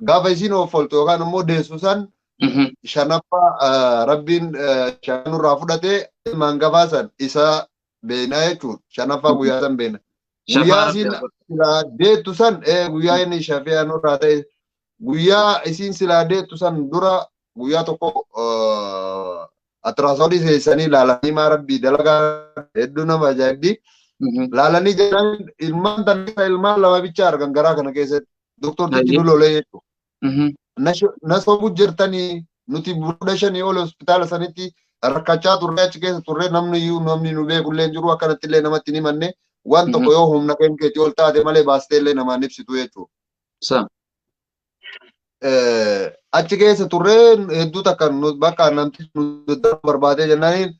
Gaafa isiin hoffoltu yookaan immoo deessu san shanaffaa rabbiin shanurraa fudhatee ilmaan gabaasan isa beekna jechuudha. Shanaffaa guyyaa san beekna. Guyyaa isiin silaa deettu san guyyaa inni shafee nurraa ta'e guyyaa isiin silaa deettu san dura guyyaa tokko atiraasoodii seessanii laalanii maa rabbii dalagaa hedduu nama ajaa'ibdi. Laalanii jedhan ilmaan tan ilmaan lama bicha argan garaa kana keessatti doktortichi nu lolee jechuudha. Na sobu jirtanii nuti buudha shanii ol hospitaala sanitti rakkachaa turre achi keessa turre namni iyyuu namni nu beekullee hin jiru akkanatti illee namatti hin himanne waan tokko yoo humna keetii ol taate malee baastee illee namaan ibsitu jechuudha. Achi keessa turre hedduu takka bakka namtichi nu barbaadee jennaaniin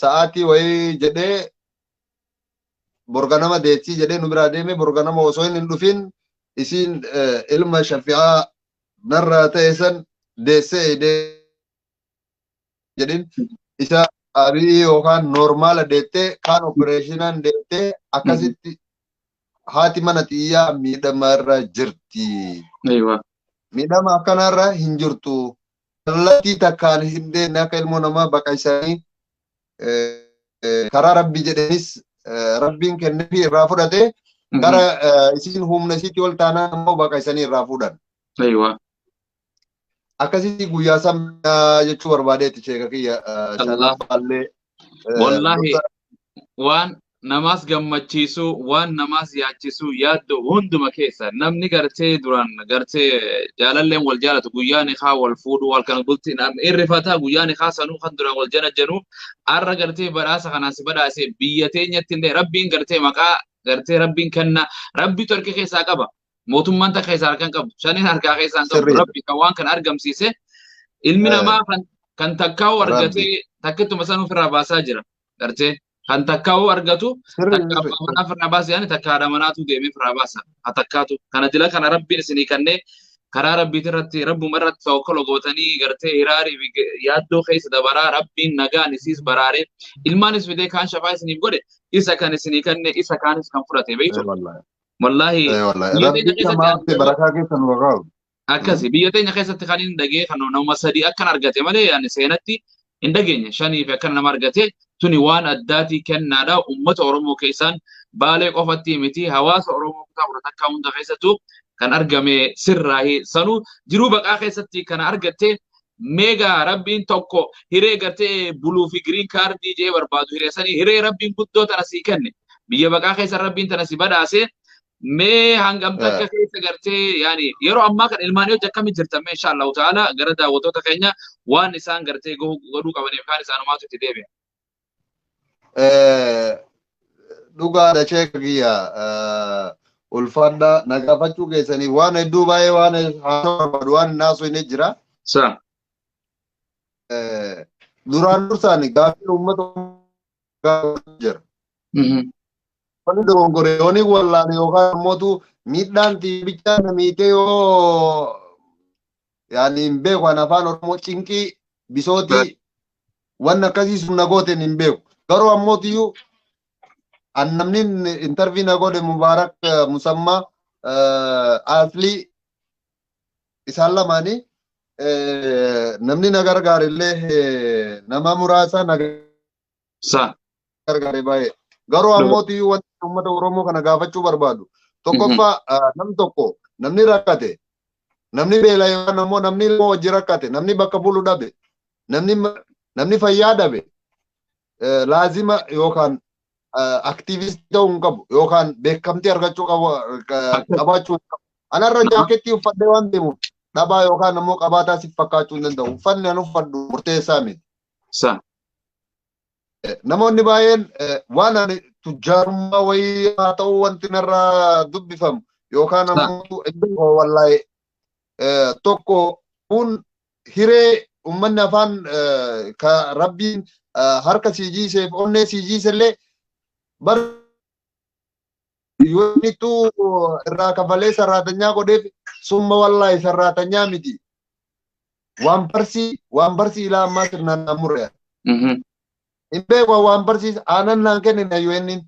sa'aatii wayii jedhee Borganama deettii jedhee nu biraa deeme borganama osoo inni hin dhufin isiin ilma shafi'aa narraa ta'e san deessee jedhin isa abii yookaan noormaala deettee kaan opereeshinaan deettee akkasitti haati mana xiyyaa miidhama irra jirti. Miidhama akkanarra hin jirtu. Kallattii takkaan hin deemne akka ilmoo namaa baqaysanii karaa rabbi jedhenis rabbiin kenneefi irraa fudhate kara isiin humna isiitti ol taanaan immoo baqaysanii irraa fuudhan. Akkasitti guyyaa san jechuu barbaadeetti sheeka kiyya shanaffaallee. Wallaahi waan namaas gammachiisu waan namaas yaachisu yaaddoo hunduma keessa namni gartee duraan gartee jaalalleen wal jaalatu guyyaa nikaa wal fuudhu wal kan bultiin irrifataa guyyaa nikaa sanuu kan duraan wal janajjanu arra gartee badhaasa kanaan si badhaase biyya teenyatti illee rabbiin gartee maqaa gartee rabbiin kenna rabbitu harka keessaa qaba mootummaan takka keessaa harka hin qabu shaniin harkaa keessaa hin qabu rabbi kan waan kana argamsiise ilmi namaa kan takkaa'u argatee takkittuma san ofirraa baasaa jira gartee kan takkaa'u argatu takka abbaa manaa ofirraa baasa yaani takka haadha manaatu deemee ofirraa baasa ha takkaatu kana dila kana rabbiin isinii kennee karaa rabbiit irratti rabbuma irratti tawakkala gootanii gartee hiraarii fi yaaddoo keessa dabaraa rabbiin nagaan isiis baraaree ilmaanis fidee kaan shafaa isiniif godhe isa kan isinii kenne isa kaanis kan fudhate beektu. Wallaahi biyya teenya keessatti barakaa keessa nu kaa'u. Akkasi biyya teenya keessatti kan hin dhagee kan nama sadii akkan argate malee yaani seenatti hin dhageenye shanii fi akkana nama argate tuni waan addaatii kennaadha uummata Oromoo keessaan Baalee qofatti miti hawaasa Oromoo kutaa kudha takkaa hunda keessattuu kan argame sirraahi sanuu jiruu baqaa keessatti kana argatte meegaa rabbiin tokko hiree gartee buluu fi giriin kaardii jee barbaadu hiree sanii hiree rabbiin guddoo tana sii kenne biyya baqaa keessa rabbiin tana si badhaase mee hangam takka keessa gartee yaani yeroo ammaa kan ilmaan hojii akkamii jirtan mee insha Allahu ta'ala gara daawwattoota keenya waan isaan gartee godhuu qabaniif kaan isaanumaatu itti deebi'a. Dhugaadha sheeka kiyya ulfaadha na gaafachuu keessanii waan hedduu baay'ee waan haasawaa barbaadu waan naasuu hin jira. Duraan dursaan gaaffiin uummata jira. Wanni dogongore yooni wallaan yookaan ammootu miidhaan tiibichaa na miitee yoo yaani hin beeku ani afaan Oromoo cinqii bisootii wanni akkasii sun na gooteen hin beeku. Garuu ammootiyyuu an namni interview na godhe Mubaarak Musammaa Aslii isaan lamaanii namni na gargaare illee nama muraasa na gargaare baay'ee. Garuu ammootiyyuu wanti uummata Oromoo kana gaafachuu barbaadu. Tokkoffaa namni tokko namni rakkate namni beela yookaan ammoo namni ilmoo wajji rakkate namni bakka bulu dhabe namni fayyaa dhabe laazima yookaan aktiivistii ta'uu hin qabu yookaan beekamtii argachuu qabu qabaachuu hin qabu. Anarra jaakettii uffadhee waan deemuuf dhabaa yookaan ammoo qabaataa siif fakkaachuu hin danda'u. Uffanni an uffadhu murteessaa miti. Namoonni baay'een waan ani tujjaarummaa wayii haa ta'u wanti narraa dubbifamu yookaan ammoo wallaahi tokko kun hiree uummanni afaan ka rabbiin harka sii jiiseef onnee sii jiisellee bar yoonittu irraa kafalee sarraatanyaa godheef summa wallaahi sarraatanyaa miti. Waan barsii ilaa ammaa sirnaan naan murre. Hin beeku waan barsiis aanan naan kennine yu'ennin.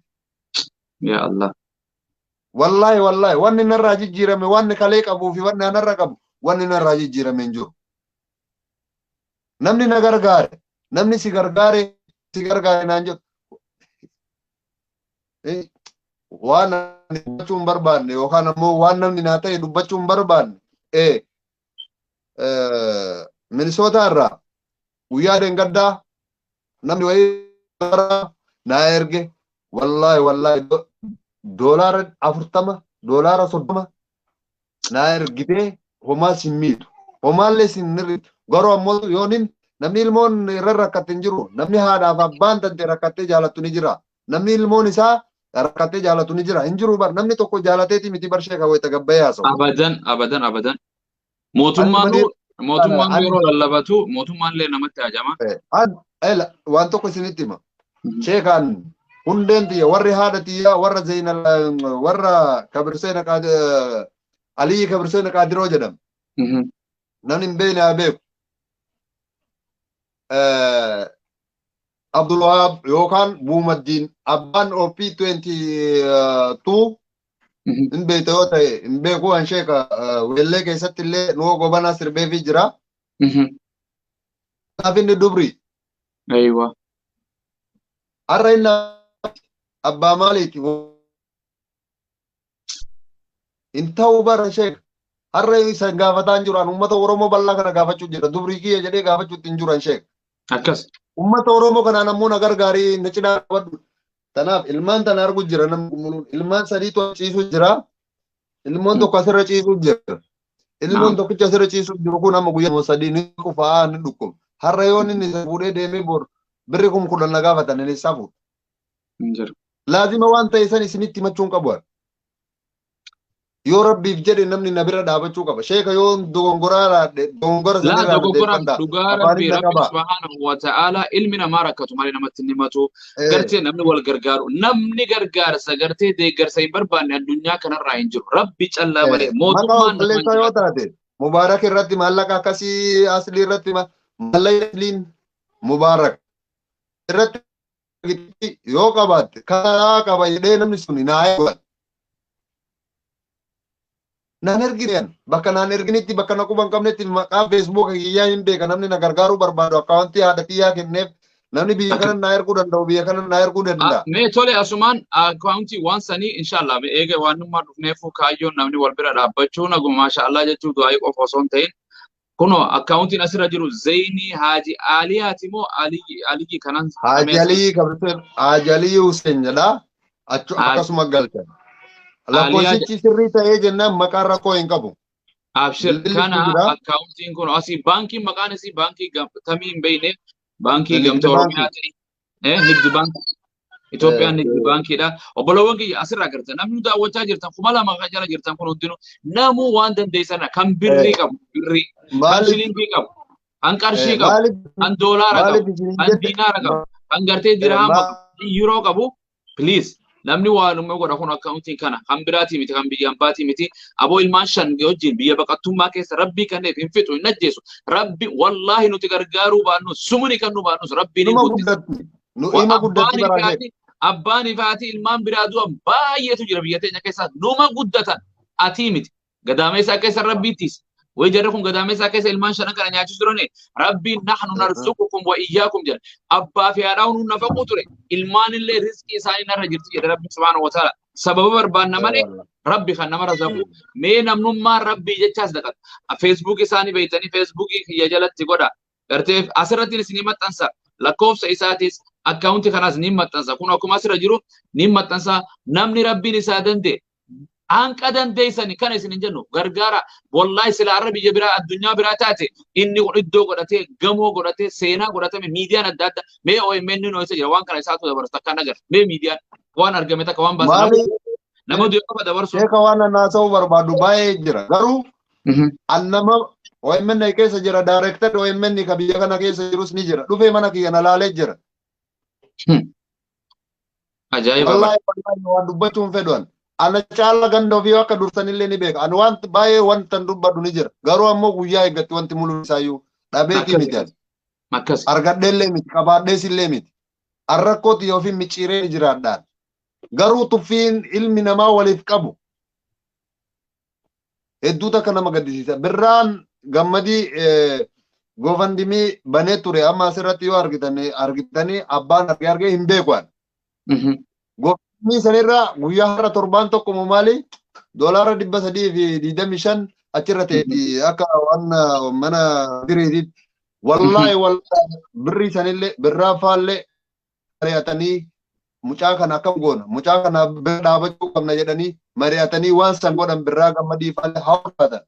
Yaa Allah. Wallaahi wallaahi wanni narraa jijjiirame wanni kalee qabuu fi wanni anarra qabu wanni narraa jijjiirame hin jiru. Namni na gargaare namni si gargaare si gargaare naan jedhu. Waan ani dubbachuu hin barbaanne yookaan ammoo waan namni naa ta'e dubbachuu hin barbaanne Minisootaa irraa guyyaa deengaddaa namni wayii naa erge wallaahi wallaahi $40 $30 naa ergitee homaa sin miitu homaallee sin hirritu garuu ammoo yoonin namni ilmoon irra rakkatte hin jiru namni haadhaaf abbaan tante rakkattee jaalattu ni jira namni ilmoon isaa rakkattee jaalatu ni jira hin jiru bar namni tokko jaalateeti miti bar sheeka wayita gabbayee haasa'u. Abadan abadan abadan. Mootummaan yeroo lallabatu mootummaan illee namatti hajama. Waan tokko isinitti hima. Sheekaan Hundeen tiyya warri haadha tiyyaa warra Zeynal warra Kabirseena Aliyyi Kabirseena Qaadiroo jedhama. Namni hin beekne haa beeku. Abdulwahaab yookaan Buumaddiin abbaan OP 22 hin beekte yoo ta'e hin beeku an sheeka weellee keessatti illee nuwo gobanaa sirbeefii jira. Kanaaf inni dubri. Aywa. Har'a inni abbaa maaliiti? Hin ta'u bara sheeka. Har'a isa gaafataa hin jiru. An uummata Oromoo bal'aa kana gaafachuu jira. Dubrii kiyya jedhee gaafachuutti hin jiru an sheeka. Akkas. Uummata Oromoo kanaan ammoo na gargaarii na cinaa dhaabadhu. Tanaaf ilmaan tana argu jira namni gumuluun. Ilmaan sadiitu ciisuu jira. Ilmoon tokko asirra ciisuu jira. Ilmoon tokkicha asirra ciisuu jiru kun amma guyyaa sadii ni qufaa ni dhukkuba. Har'a yoo inni isa fuudhee deemee bor birri 10,000 na gaafatan inni isaa fuudha. Laazima waan ta'e san isinitti himachuun qabu. Yoo rabbiif jedhe namni na bira dhaabachuu qaba. Sheeka yoo dogongoraa raadhe dogongora Laa sanirraa na dogoggora deeffadha. dhugaa Afaanin rabbii na rabbi qaba. subhaanahu wa ta'ala ilmi namaa rakkatu malee namatti hin himatu. Gartee namni wal gargaaru namni gargaarsa gartee deeggarsa hin barbaanne addunyaa kanarraa hin jiru. Rabbi callaa malee Maqaa mootummaan namaa hin obboleessaa yoo jiraatu. taate Mubaarak irratti maallaqa akkasii aslii irratti maallaqa asliin Mubaarak irratti yoo qabaatte karaa qaba jedhee namni sun naa eegan. Naan ergine bakka naan erginitti bakka na quba hin qabnetti maqaa feesbuuka kiyyaa hin beeka namni na gargaaruu barbaadu akkaawuntii haadha kiyyaa kenneef namni biyya kana naa erguu danda'u biyya kana naa erguu danda'a. Mee tole asumaan akkaawuntii waan sanii inshallah mee eega waan nummaa dhufneefu kaayyoon namni wal bira dhaabbachuu naguma maashaallah jechuu du'aayii qofa osoo hin ta'in kunoo akkaawuntiin asirra jiru Zeynii Haaji Aliyaati moo Aliyyi kanan Haaji Aliyyi Kabirteen Haaji Aliyyi Hussein jedha akkasuma galchan. Lakkoofsichi sirrii ta'ee jennaan maqaan rakkoo hin qabu. Abshir kana akkaawuntiin kun asii baankiin maqaan isii baankii tamii hin beekne baankii gamtaa Oromiyaati. Nigdi baankii Itoophiyaan nigdi baankiidha. Obbolowwan kiyya asirraa agartan namni daawwachaa jirtan 2000 kan jala jirtan kun hundinuu namuu waan dandeessan kan birrii qabu birrii kan shilingii qabu kan qarshii qabu kan doolaara qabu kan diinaara qabu kan gartee dirhaama qabu yuuroo qabu please. Namni waanuma godha kun akkaawuntiin kana kan biraatii miti kan biyya ambaatii miti aboo ilmaan shan wajjin biyya baqattummaa keessa rabbii kanneef hin fixu hin ajjeesu rabbi wallaahi nuti gargaaruu baannu sumuni kan nu baannus rabbiin hin guddisa. Abbaan ifaati ilmaan biraa du'an baay'eetu jira biyya teenya keessa numa guddatan atii miti gadaameessaa keessa rabbiittis. Way jarri kun gadaameessaa keessa ilmaan shanan kana nyaachisu turani rabbiin nahnu narzuqukum wa iyyaakum jedha. Abbaa fi haadhaa nuun nafaquu ture ilmaan illee rizqii isaanii narra jirti jedha rabbi subhaanahu wa ta'ala. Sababa barbaanna malee rabbi kan nama razaqu mee namnummaan rabbii jechaas dhaqata. Feesbuuk isaanii beeytanii feesbuukii kiyya jalatti godha. Gartee asirratti isinii maxxansa lakkoofsa isaatis akkaawuntii kanaas ni maxxansa. Kun akkuma asirra jiru ni maxxansa namni rabbiin isaa danda'e. Hanqa dandeessani kana isin hin jennu gargaara wallahi sila arra biyya biraa addunyaa biraa taate inni kun iddoo godhatee gamoo godhatee seenaa godhatame miidiyaan adda addaa mee OMN nu isa jira waan kana isaatu dabarsu takka nagar mee miidiyaan waan argame takka waan baasan nama du'e qofa dabarsu. Sheeka waan naasa'uu barbaadu baay'ee jira garuu an nama OMN keessa jira daayireektarri OMN ka biyya kana keessa jirus ni jira dhufee mana kiyya na laalee jira. Ajaa'iba. Wallahi waan dubbachuun fedhan. Ana caala ganda ofii akka dursanillee ni beeka. Ani waan baay'ee wanta dubbadhu ni jira. Garuu ammoo guyyaa eeggatti wanti mul'atu isaayyuu dhabeetii miti. Akkas. Argadheellee miti qabaadhees illee miti. Arrakkooti yookiin micciiree ni jiraadhaan. Garuu tuffiin ilmi namaa waliif qabu hedduu takka nama gaddisiisa. Birraan gammadii goofandimii banee ture amma asirratti yoo argitanii abbaan argee argee hin beeku ani. Goofandimii sanirraa guyyaa har'a torbaan tokko moo maali $325 achirra ta'eeti akka waan mana biriitiitti. Wallaahi wallaahi birrii sanillee birraa faallee mari'atanii mucaa kana akkam goona mucaa kana bira dhaabachuu qabna jedhanii mari'atanii waan san godhan birraa gammadii faallee hawwatan.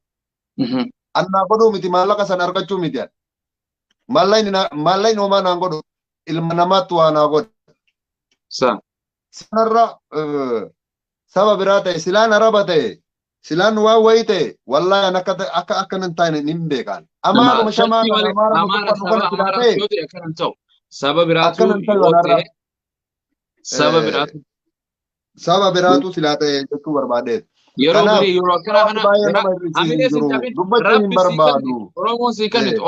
Annaa godhuu miti maallaqa san argachuu miti. Maallaqni homaa naan godhu ilma namaatti waa naa godha. Sanarra saba biraa ta'e silaan araba ta'e silaan waan wayii ta'e wallaahi an akka akkanan taane hin beekan. Amaaruma shamaa kana amaaruma saba biraatu yoo ta'e Saba biraatu. Saba biraatu silaa ta'e jechuu barbaadeet. Yeroo garii yeroo akkana kana hamilee si cabin dubbachuu hin barbaadu. Oromoon si kennitu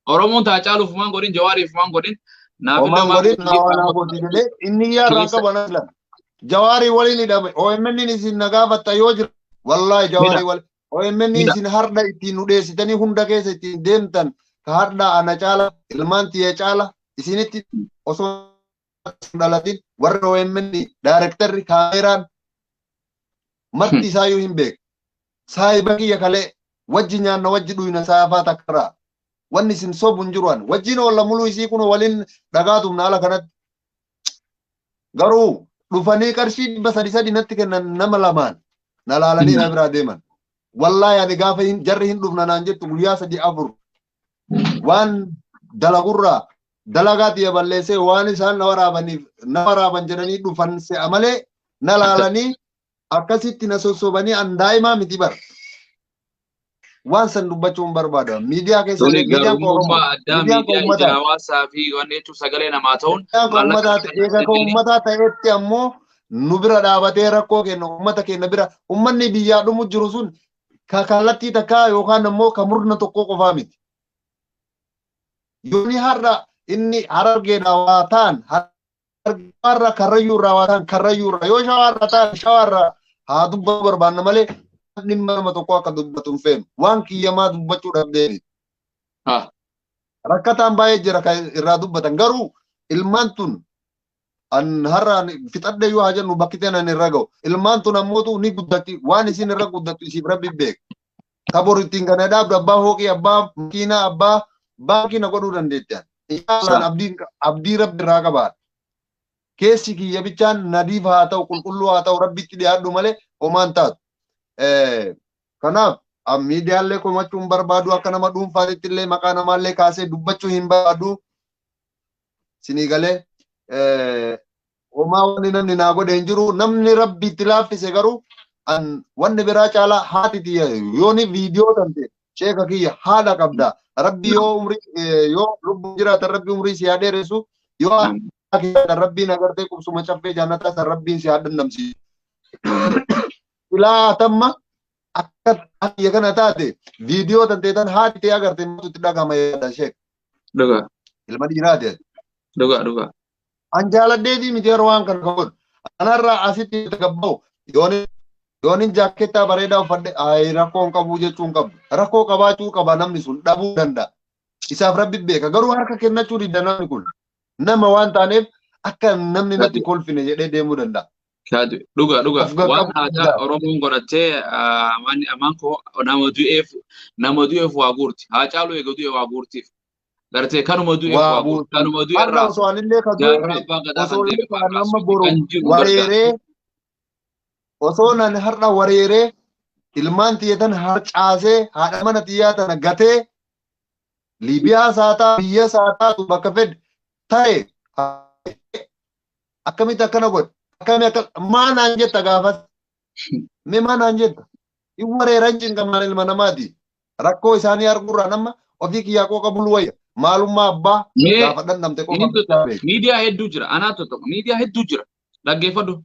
Oromoon Haacaaluuf maan godhin Jawaariif maan godhin naaf illee maan godhin jedhee inni yaarraa qaban aslan. Jawaarii waliin hidhame OMN isin na gaafatta yoo jira wallaahi Jawaarii waliin OMN isin harda ittiin nu dheessitanii hunda keessa ittiin deemtan ka harda ana caala ilmaan tiyya caala isinitti osoo dhalatin warri OMN daayirektarri kaameraan marti isaayyuu hin beeku. Saayiba kiyya kalee wajji nyaanna wajji dhuyna saafaa takkarraa wanni isin sobu hin jiru ani wajjin oolla muluu isii kun waliin dhagaatumna ala kanatti. Garuu dhufanii qarshii 300 natti kennan nama lamaan na laalanii na biraa deeman. Wallaahi ani gaafa jarri hin dhufna naan jettu guyyaa 3 4 waan dalagurraa dalagaa tiyya balleessee waan isaan na waraabaniif na waraaban jedhanii dhufan se'a malee na laalanii akkasitti na sossobanii an daa'imaa miti bara. Waan san dubbachuu hin barbaadu. Miidiyaa keessa miidiyaan Oromoo addaa miidiyaa ija hawaasaa fi waan jechuun sagalee namaa ta'uun eega ka uummataa ta'etti ammoo nu bira dhaabatee rakkoo kenna uummata keenya bira uummanni biyyaa dhumu jiru sun ka kallattii takkaa yookaan ammoo ka murna tokko qofaa miti. Yooni har'a inni Harargeedhaa waa ta'an harargeerraa Karrayyuurraa waa ta'an Karrayyuurraa yoo Shawaarraa ta'an Shawaarraa haa dubbatu barbaanna malee dhimma nama tokko akka dubbatu hin feenu waan kiyyamaa dubbachuu dhabdeeni. Rakkataan baay'ee jira kan irraa dubbatan garuu ilmaan tun an har'a fixadhe yoo haa jennu bakki teenan irra ga'u ilmaan tun ammootu ni guddatti waan isin irra guddattu isiif rabbi beeka. Kabor ittiin kana dhaabdu abbaa hooqii abbaa makiinaa abbaa baankii na godhuu dandeetti. Inshallah abdii rabbi irraa qabaadha. Keessi kiyya bichaan nadiif haa ta'u qulqulluu haa ta'u rabbitti dhiyaadhu malee homaan taatu. Kanaaf miidiyaalee komachuu hin barbaadu akka nama dhuunfaatitti illee maqaa namaallee kaasee dubbachuu hin barbaadu. Sinii galee homaa wanni namni naa godhe hin jiru namni rabbi itti laaffise garuu wanni biraa caalaa haati tiyya yooni viidiyoo tante sheeka kiyya haadha qabda rabbi yoo umrii yoo lubbuu jiraatan rabbi umrii si haa dheeressu yoo rabbiin agartee qubsuma caffee jannataa san rabbiin si haa dandamsiisu. Ilaa tamma akka kiyya kana taate viidiyoo tantee tan haati ta'e agartee maaltu itti dhagahama yaada sheek. Dhugaa. Ilma dhiiraati. Dhugaa dhugaa. An jaaladheetii miti yeroo waan kana godhu. Anarraa asitti gabba'u yoonin jaakkeettaa bareedaa uffadhe ayi rakkoo hin qabu jechuu hin qabdu. Rakkoo qabaachuu qaba namni sun dhabuu danda'a. Isaaf rabbi beeka garuu harka kennachuu dida namni kun. Nama waan taaneef akka namni natti kolfine jedhee deemuu danda'a. Dhuga dhuga waan aadaa Oromoon godhattee amaan koo nama du'eef waa guurti. Haacaaluu eega du'e waa guurtiif. Gartee kanuma du'eef waa guurti. Kanuma du'e irraa osoo anillee ka du'e osoo nama boru wareeree osoo nan har'a wareeree ilmaan tiyya tan harcaasee haadha mana tiyyaa tana gatee Liibiyaa saataa biyya saataatu bakka fedhe ta'e akkamitti akkana godhe akkami akka maa naan jetta gaafas mee maa naan jetta hin wareeran cinqamaan ilma namaati rakkoo isaanii arguurraa nama ofii kiyyaa qooqa bulu wayya maalummaa abbaa gaafa dhandhamte qofa. Miidiyaa hedduu jira anaa tokko miidiyaa hedduu jira dhaggeeffadhu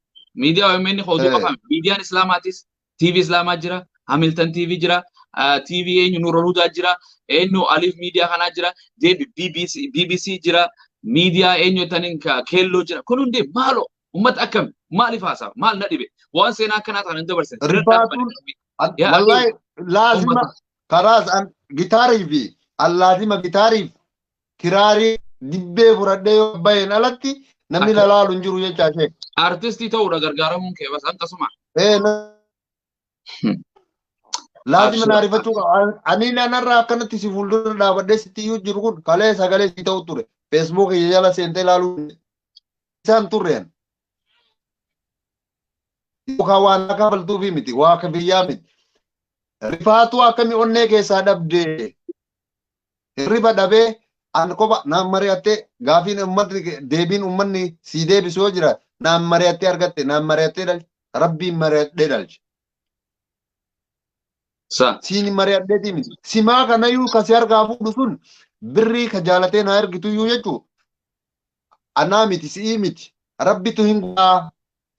miidiyaa OMN hojii qofame miidiyaan Islaamaatis TV Islaamaa jira Hamilton TV jira TV eenyu Nuurol Hudaa jira eenyu Alif miidiyaa kanaa jira deebi BBC jira miidiyaa eenyu taniin keelloo jira kun hundi maaloo ummata akkam maaliif haasa'a maal na dhibe waan seenaa akkanaa ta'an hin dabarsan. Rifaatuun wallaahi laazima karaas gitaarii fi allaazima gitaariif kiraarii dibbee fudhadhee yoo baheen alatti namni lalaalu hin jiru jechaa ishee. Artistii ta'uudha gargaaramuun kee bas akkasuma. Laazima na ariifachuu qaba. Ani nanarraa akkanatti si fuuldura dhaabadhee sitti iyyuu jiru kun kalee sagalee si ta'u ture. Facebook jala seentee ilaaluu isaan turreen. Yookaan waan akka faltuufi miti waa akka biyyaa miti. Rifaatuu akkamii onnee keessaa dhabdee hirriba dhabee an kopha naan mari'attee gaafiin uummatni deebiin uummanni sii deebisu yoo jira naan mari'attee argatte naan mari'attee dhalche rabbiin mari'adhee dhalche. Siin mari'adheetii miti. Simaa kanayyuu kasi harkaa fuudhu sun birrii ka jaalatee naa ergituyyuu jechuu anaa miti si'ii miti. Rabbitu hin godhaa.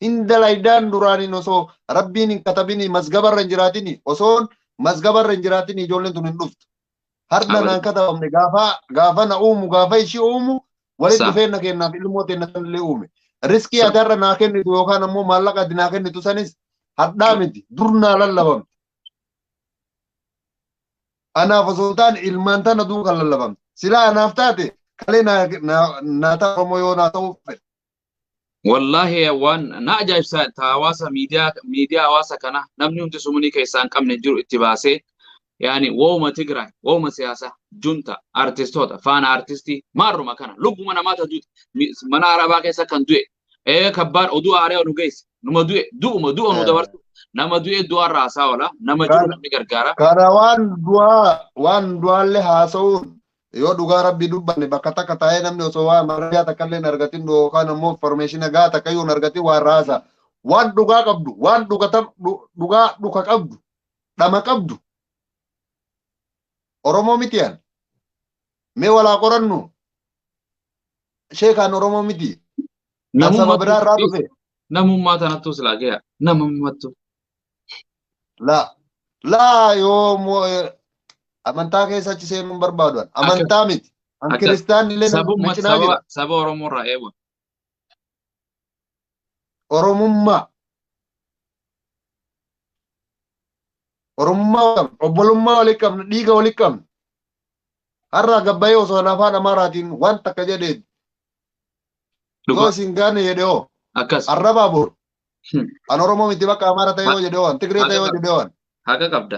Hin dalaydaan duraaniin osoo rabbiin hin katabini mazgabarra hin jiraatini osoon mazgabarra hin jiraatini ijoolleen tun hin dhuftu. Har'a naan katabamne gaafa na uumu gaafa ishii uumu walitti dhufeenna kennaaf ilmoo teenna sanillee uume. Riskii ati har'a naa kennitu yookaan ammoo maallaqa ati naa kennitu sanis hadhaa miti dur naa lallabamte. Anaaf osoo hin taane ilmaan tana duukaa lallabamte. Silaa anaaf taate kalee naa ta'a Oromoo yoo naa ta'uu fedhe. Wallahi waan na ajaa'ibsa hawaasa miidiyaa hawaasa kana namni hundi sumunii keessaa hin qabne jiru itti baasee yaani wooma Tigraay wooma siyaasaa junta artistoota faana artistii maarruma kana lubbuma namaata duute mana arabaa keessa kan du'e kabbaan oduu aaree nu geesse numa du'e du'uma du'a nu dabarsu nama du'e du'arraa haasaa oola nama jiru namni gargaara. Kana waan du'aallee haasa'uun yoo dhugaa rabbii dubbanne bakka takka taa'ee namni osoo waan margaa takka illee hin argatin yookaan ammoo information gaa takka iyyuu hin argatin waan raasa waan dhugaa qabdu waan dhugaa dhuka qabdu dhama qabdu Oromoo miti an mee walaa qorannu sheekaan Oromoo miti an saba biraa irraa dhufe namummaa tanattu silaa gaya namummaattu laa laa yoo amantaa keessa achi seenuun barbaadu amantaa miti an kiristaanni illee na cinaa jira saba Oromoo irraa eewa Oromummaa Oromummaa obbolummaa walii qabna dhiiga walii qabna har'a gabbayee osoo afaan Amaaraatiin waan takka jedhee yoo isin gaane jedhee hoo akkas arrabaa bor an Oromoo miti bakka Amaara ta'e yoo jedhee waan Tigree ta'e yoo jedhee waan haqa qabda.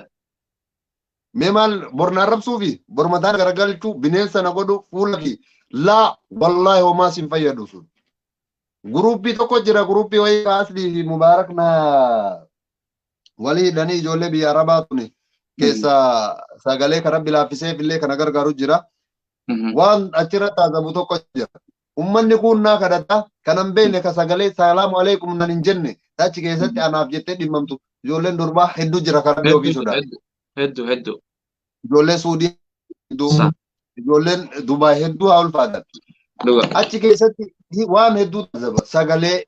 Mee maal borna arrabsuufi bormataan garagalchuu bineensa na godhu fuula kee laa wallaahi homaa sin fayyadu sun. Guruppii tokko jira guruppii wayii Aslii fi Mubaarak na walii hidhanii ijoollee biyya Arabaa tuni keessa sagalee kan rabbi laaffiseef illee kana gargaaru jira. Waan achirratti haasabu tokko jira. Uummanni kun naa kadhata kan hin beekne ka sagalee salaamu alaikum nan hin jenne achi keessatti anaaf jettee dhimmamtu ijoolleen durbaa hedduu jira kan rabbi ofii sodaatu. Hedduu hedduu. Ijoolleen Suudii hedduu ijoolleen Dubaay hedduu haa ulfaatan. Achi keessatti waan hedduu taasisa sagalee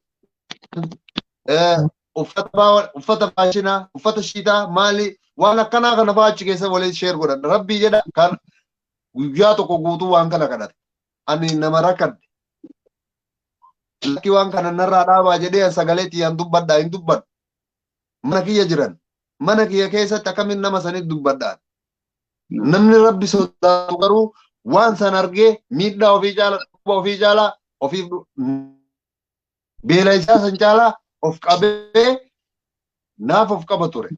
uffata faashinaa uffata shiitaa maali waan akkanaa kana fa'aa achi keessa waliin sheer godhan rabbii jedha kan guyyaa tokko guutuu waan kana kadhate ani nama rakkadhe lakki waan kana narraa dhaabaa jedhee sagalee tiyyaan dubbadhaa hin dubbadhu mana kiyya jiran mana kiyya keessatti akkamiin nama sanitti dubbadhaan namni rabbi sodaatu garuu waan san argee miidhaa ofii caalaa dhukkuba ofii caalaa ofiif beela isaa san caalaa of qabee naaf of qaba ture.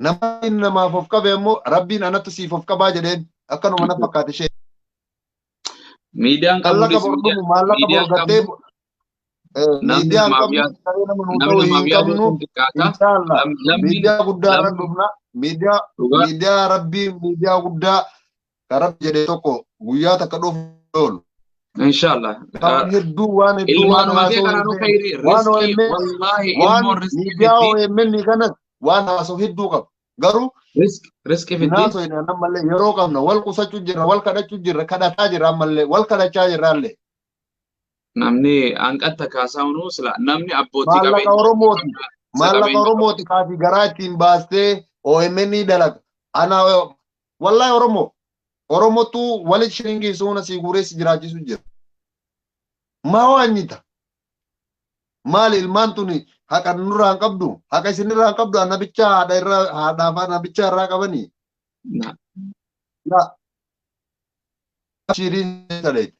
Namni namaaf of qabe ammoo rabbiin anattu siif of qabaa jedheen akkanuma na fakkaate ishee. Miidiyaan qabnu maallaqa borgattee miidiyaan qabnu nama hin qabnu inshaallah miidiyaa guddaa irra dhufna miidiyaa rabbii miidiyaa guddaa kan rabbi jedhe tokko guyyaa takka dhufu oolu. Inshaallah. Hedduu waan hedduu waan waan miidiyaa OMN kanas waan haasoo hedduu qaba. Garuu riskii fiddi. Naasoo hin ammallee yeroo qabna wal qusachuu jirra wal kadhachuu jirra kadhataa jirra ammallee wal kadhachaa jirra allee. Namni hanqatta kaasaa hunuu sila namni abbootii qabeenya. Maallaqa Oromooti. Maallaqa Oromooti kaafii garaa ittiin baastee OMN dalaga. Ana wallahi Oromoo Oromootu walitti shiringii suuna sii guuree si jiraachisu jira. Maa waan nyita? Maali ilmaan tuni haqa nurraa hin qabdu haqa isinirraa hin qabdu annabicha haadha irraa haadhaaf annabicha irraa qabanii. Shiriin saddeet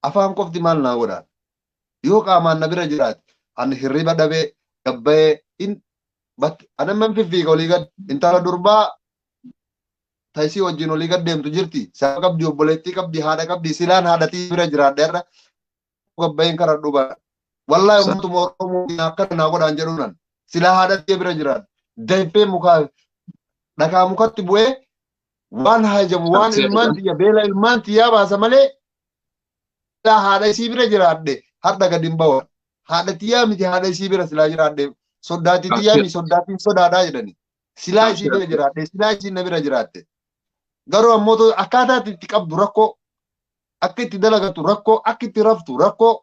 afaan qofti maal naa godhaan yoo qaamaan na bira jiraate ani hirriba dhabee gabbayee in ani amman fiffiiga olii gad intala durbaa taysii wajjin olii gad deemtu jirti saba qabdi obboleettii qabdi haadha qabdi silaan haadhatii bira jiraadha irra gabbayeen karaa dhuba. Wallahi uummatuma Oromoo akkana naa godhaan jedhuunan silaa haadhatii bira jiraadha dafee mukaa dhakaa mukatti bu'ee waan hajamu waan ilmaan tiyya beela ilmaan tiyyaa baasa malee silaa haadha isii bira jiraadhe har'a gad hin bahu haadha tiyyaa miti haadha isii bira silaa jiraadhe soddaatii tiyyaa miti soddaatiin sodaadhaa jedhani silaa isii bira jiraadhe silaa isiin na bira jiraatte garuu ammoo akkaataa itti qabdu rakkoo Akka itti dalagatu rakkoo, akka itti raftu rakkoo.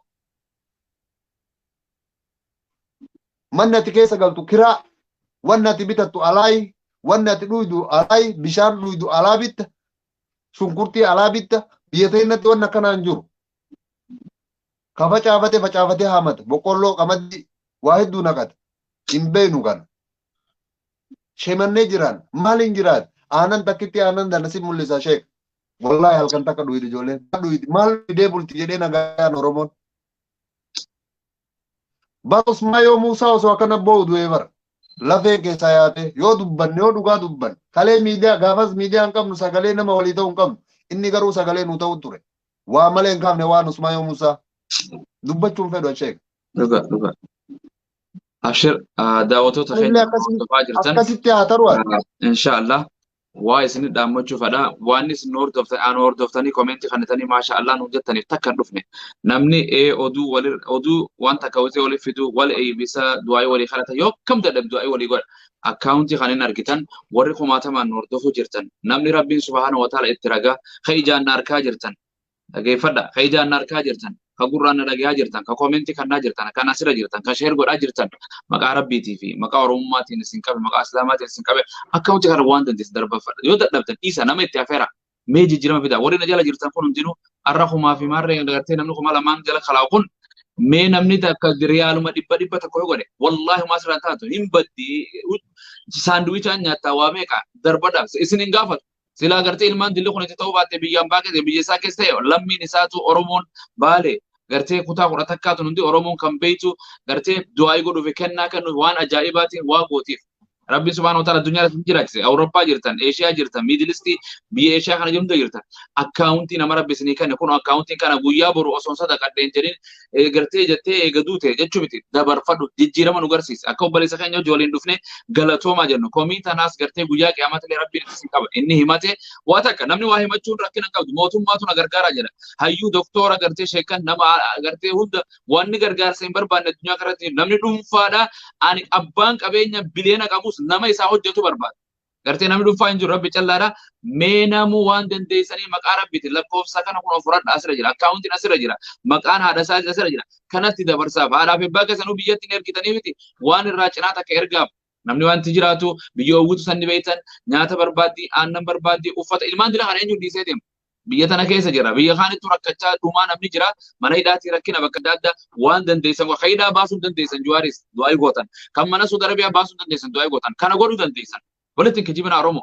Manni ati keessa galtu kiraa, wanni ati bitattu alaayi, wanni ati dhuydu alaayi, bishaan dhuydu alaa bitta, shunkurtii alaa bitta, biyya teenyatti wanni akkanaa hin jiru. Ka facaafate facaafatee haamata, boqqolloo, qamadii waa hedduu naqata. Hin beeknu kana. Shemannee jiraan, maaliin jiraat? Aanan takkitti aanan dana si mul'isa sheek. Wallaahi halkan takka dhuydi ijoolleen. Dhuydi maal dhuyidee bulti jedhee nagaan Oromoon. Bara Usmaayoo Muusaa osoo akkana boo'u du'ee bara. Lafee keessaa yaate yoo dubbanne yoo dhugaa dubbanne kalee miidiyaa gaafas miidiyaa hin qabnu sagalee nama walii ta'uu hin qabnu. Inni garuu sagalee nuu ta'u ture. Waa malee hin kaafne waan Usmaayoo Muusaa. Dubbachuun fedhu sheek. Dhuga dhuga. Abshir daawwattoota keenya hordofaa jirtan. Akkasitti haa taru. Inshaallah. Waa isin dhaammachuu fedha. Waan isin hordoftan aan hordoftanii komentii kannitanii maasha Allah nuun jettaniif takka hin dhufne. Namni oduu wali oduu waan takka wixii walii fidu wal eeybisa du'aayii walii kadhata yoo kam dadhabe du'aayii walii godha. Akkaawuntii kan hin argitan warri kumaatamaan nu hordofuu jirtan namni Rabbiin subhaana wa ta'ala itti ragaa ka ijaan na arkaa jirtan dhageeffadha ka ijaan na arkaa jirtan ka gurraan na dhagayaa jirtan ka komentii kannaa jirtan kan asirra jirtan ka sheer godhaa jirtan maqaa Rabbiitii fi maqaa Oromummaatiin isin qabe maqaa Islaamaatiin isin qabe akkaawuntii kana waan dandeessan darbafadha yoo dadhabdan dhiisa nama itti afeera mee jijjiirama fida warri na jala jirtan kun hundinuu arra kumaa fi maarree gartee namni 2000 jala kalaa'u kun mee namni takka riyaaluma 100 tokko yoo godhe wallaahi homaa sirraan taatu hin baddi saanduwichaan nyaattaa waa meeqa darbadha isin hin gaafatu. Silaa gartee ilmaan dilli kun itti ta'uu baatte biyyaan baakete biyya isaa keessa ta'e lammiin isaatu Oromoon baale gartee kutaa 11 hundi Oromoon kan beektu gartee du'aayii godhuuf kennaa kennuuf waan ajaa'ibaatiin waa gootiif. Rabbiin subhaanahu wa ta'ala addunyaa irratti jiraachise. Awurooppaa jirtan, Eeshiyaa jirtan, Miidilistii biyya Eeshiyaa kana jirtu jirtan. Akkaawuntii nama Rabbi isinii kenne kun akkaawuntiin kana guyyaa boru osoo sadaqadheen jedhin gartee jettee eega duute jechuu miti dabarfadhu jijjiirama nu garsiisa. Akka obboleessa keenya hojii waliin dhufne galatoomaa jennu. Komii tanaas gartee guyyaa qiyaamaatti illee Rabbiin itti qaba. Inni himate waa takka namni waa himachuun rakkina hin qabdu. Mootummaatu na gargaaraa jedha. Hayyuu doktora gartee sheekan nama gartee hunda wanni gargaarsa hin barbaanne addunyaa kanarratti namni dhuunfaadha. Ani abbaan qabeenya biliyoona qabus nama isaa hojjetu barbaada. Gartee namni dhuunfaa hin jiru Rabbi callaadha. Mee namuu waan dandeessanii maqaa Rabbiiti lakkoofsa kana kun furadha asirra jira. Akkaawuntiin asirra jira. Maqaan haadha isaa asirra jira. Kanatti dabarsaaf. Haadhaa fi abbaa keessanuu biyyatti hin ergitanii miti. Waan irraa cinaa takka ergaaf. Namni wanti jiraatu biyya oowwitu sanni beektan nyaata barbaaddi, aannan barbaaddi, uffata ilmaan dila kana eenyu dhiisee deema. Biyya tana keessa jira. Biyya kaanittu rakkachaa dhumaa namni jira. Mana hidhaatii rakkina bakka adda addaa waan dandeessan kan hidhaa baasuu dandeessan Juwaaris du'aa gootan. Kan mana Suudi Arabiyaa baasuu dandeessan du'aa gootan. Kana godhuu dandeessan. Walitti hin kijibina Oromoo.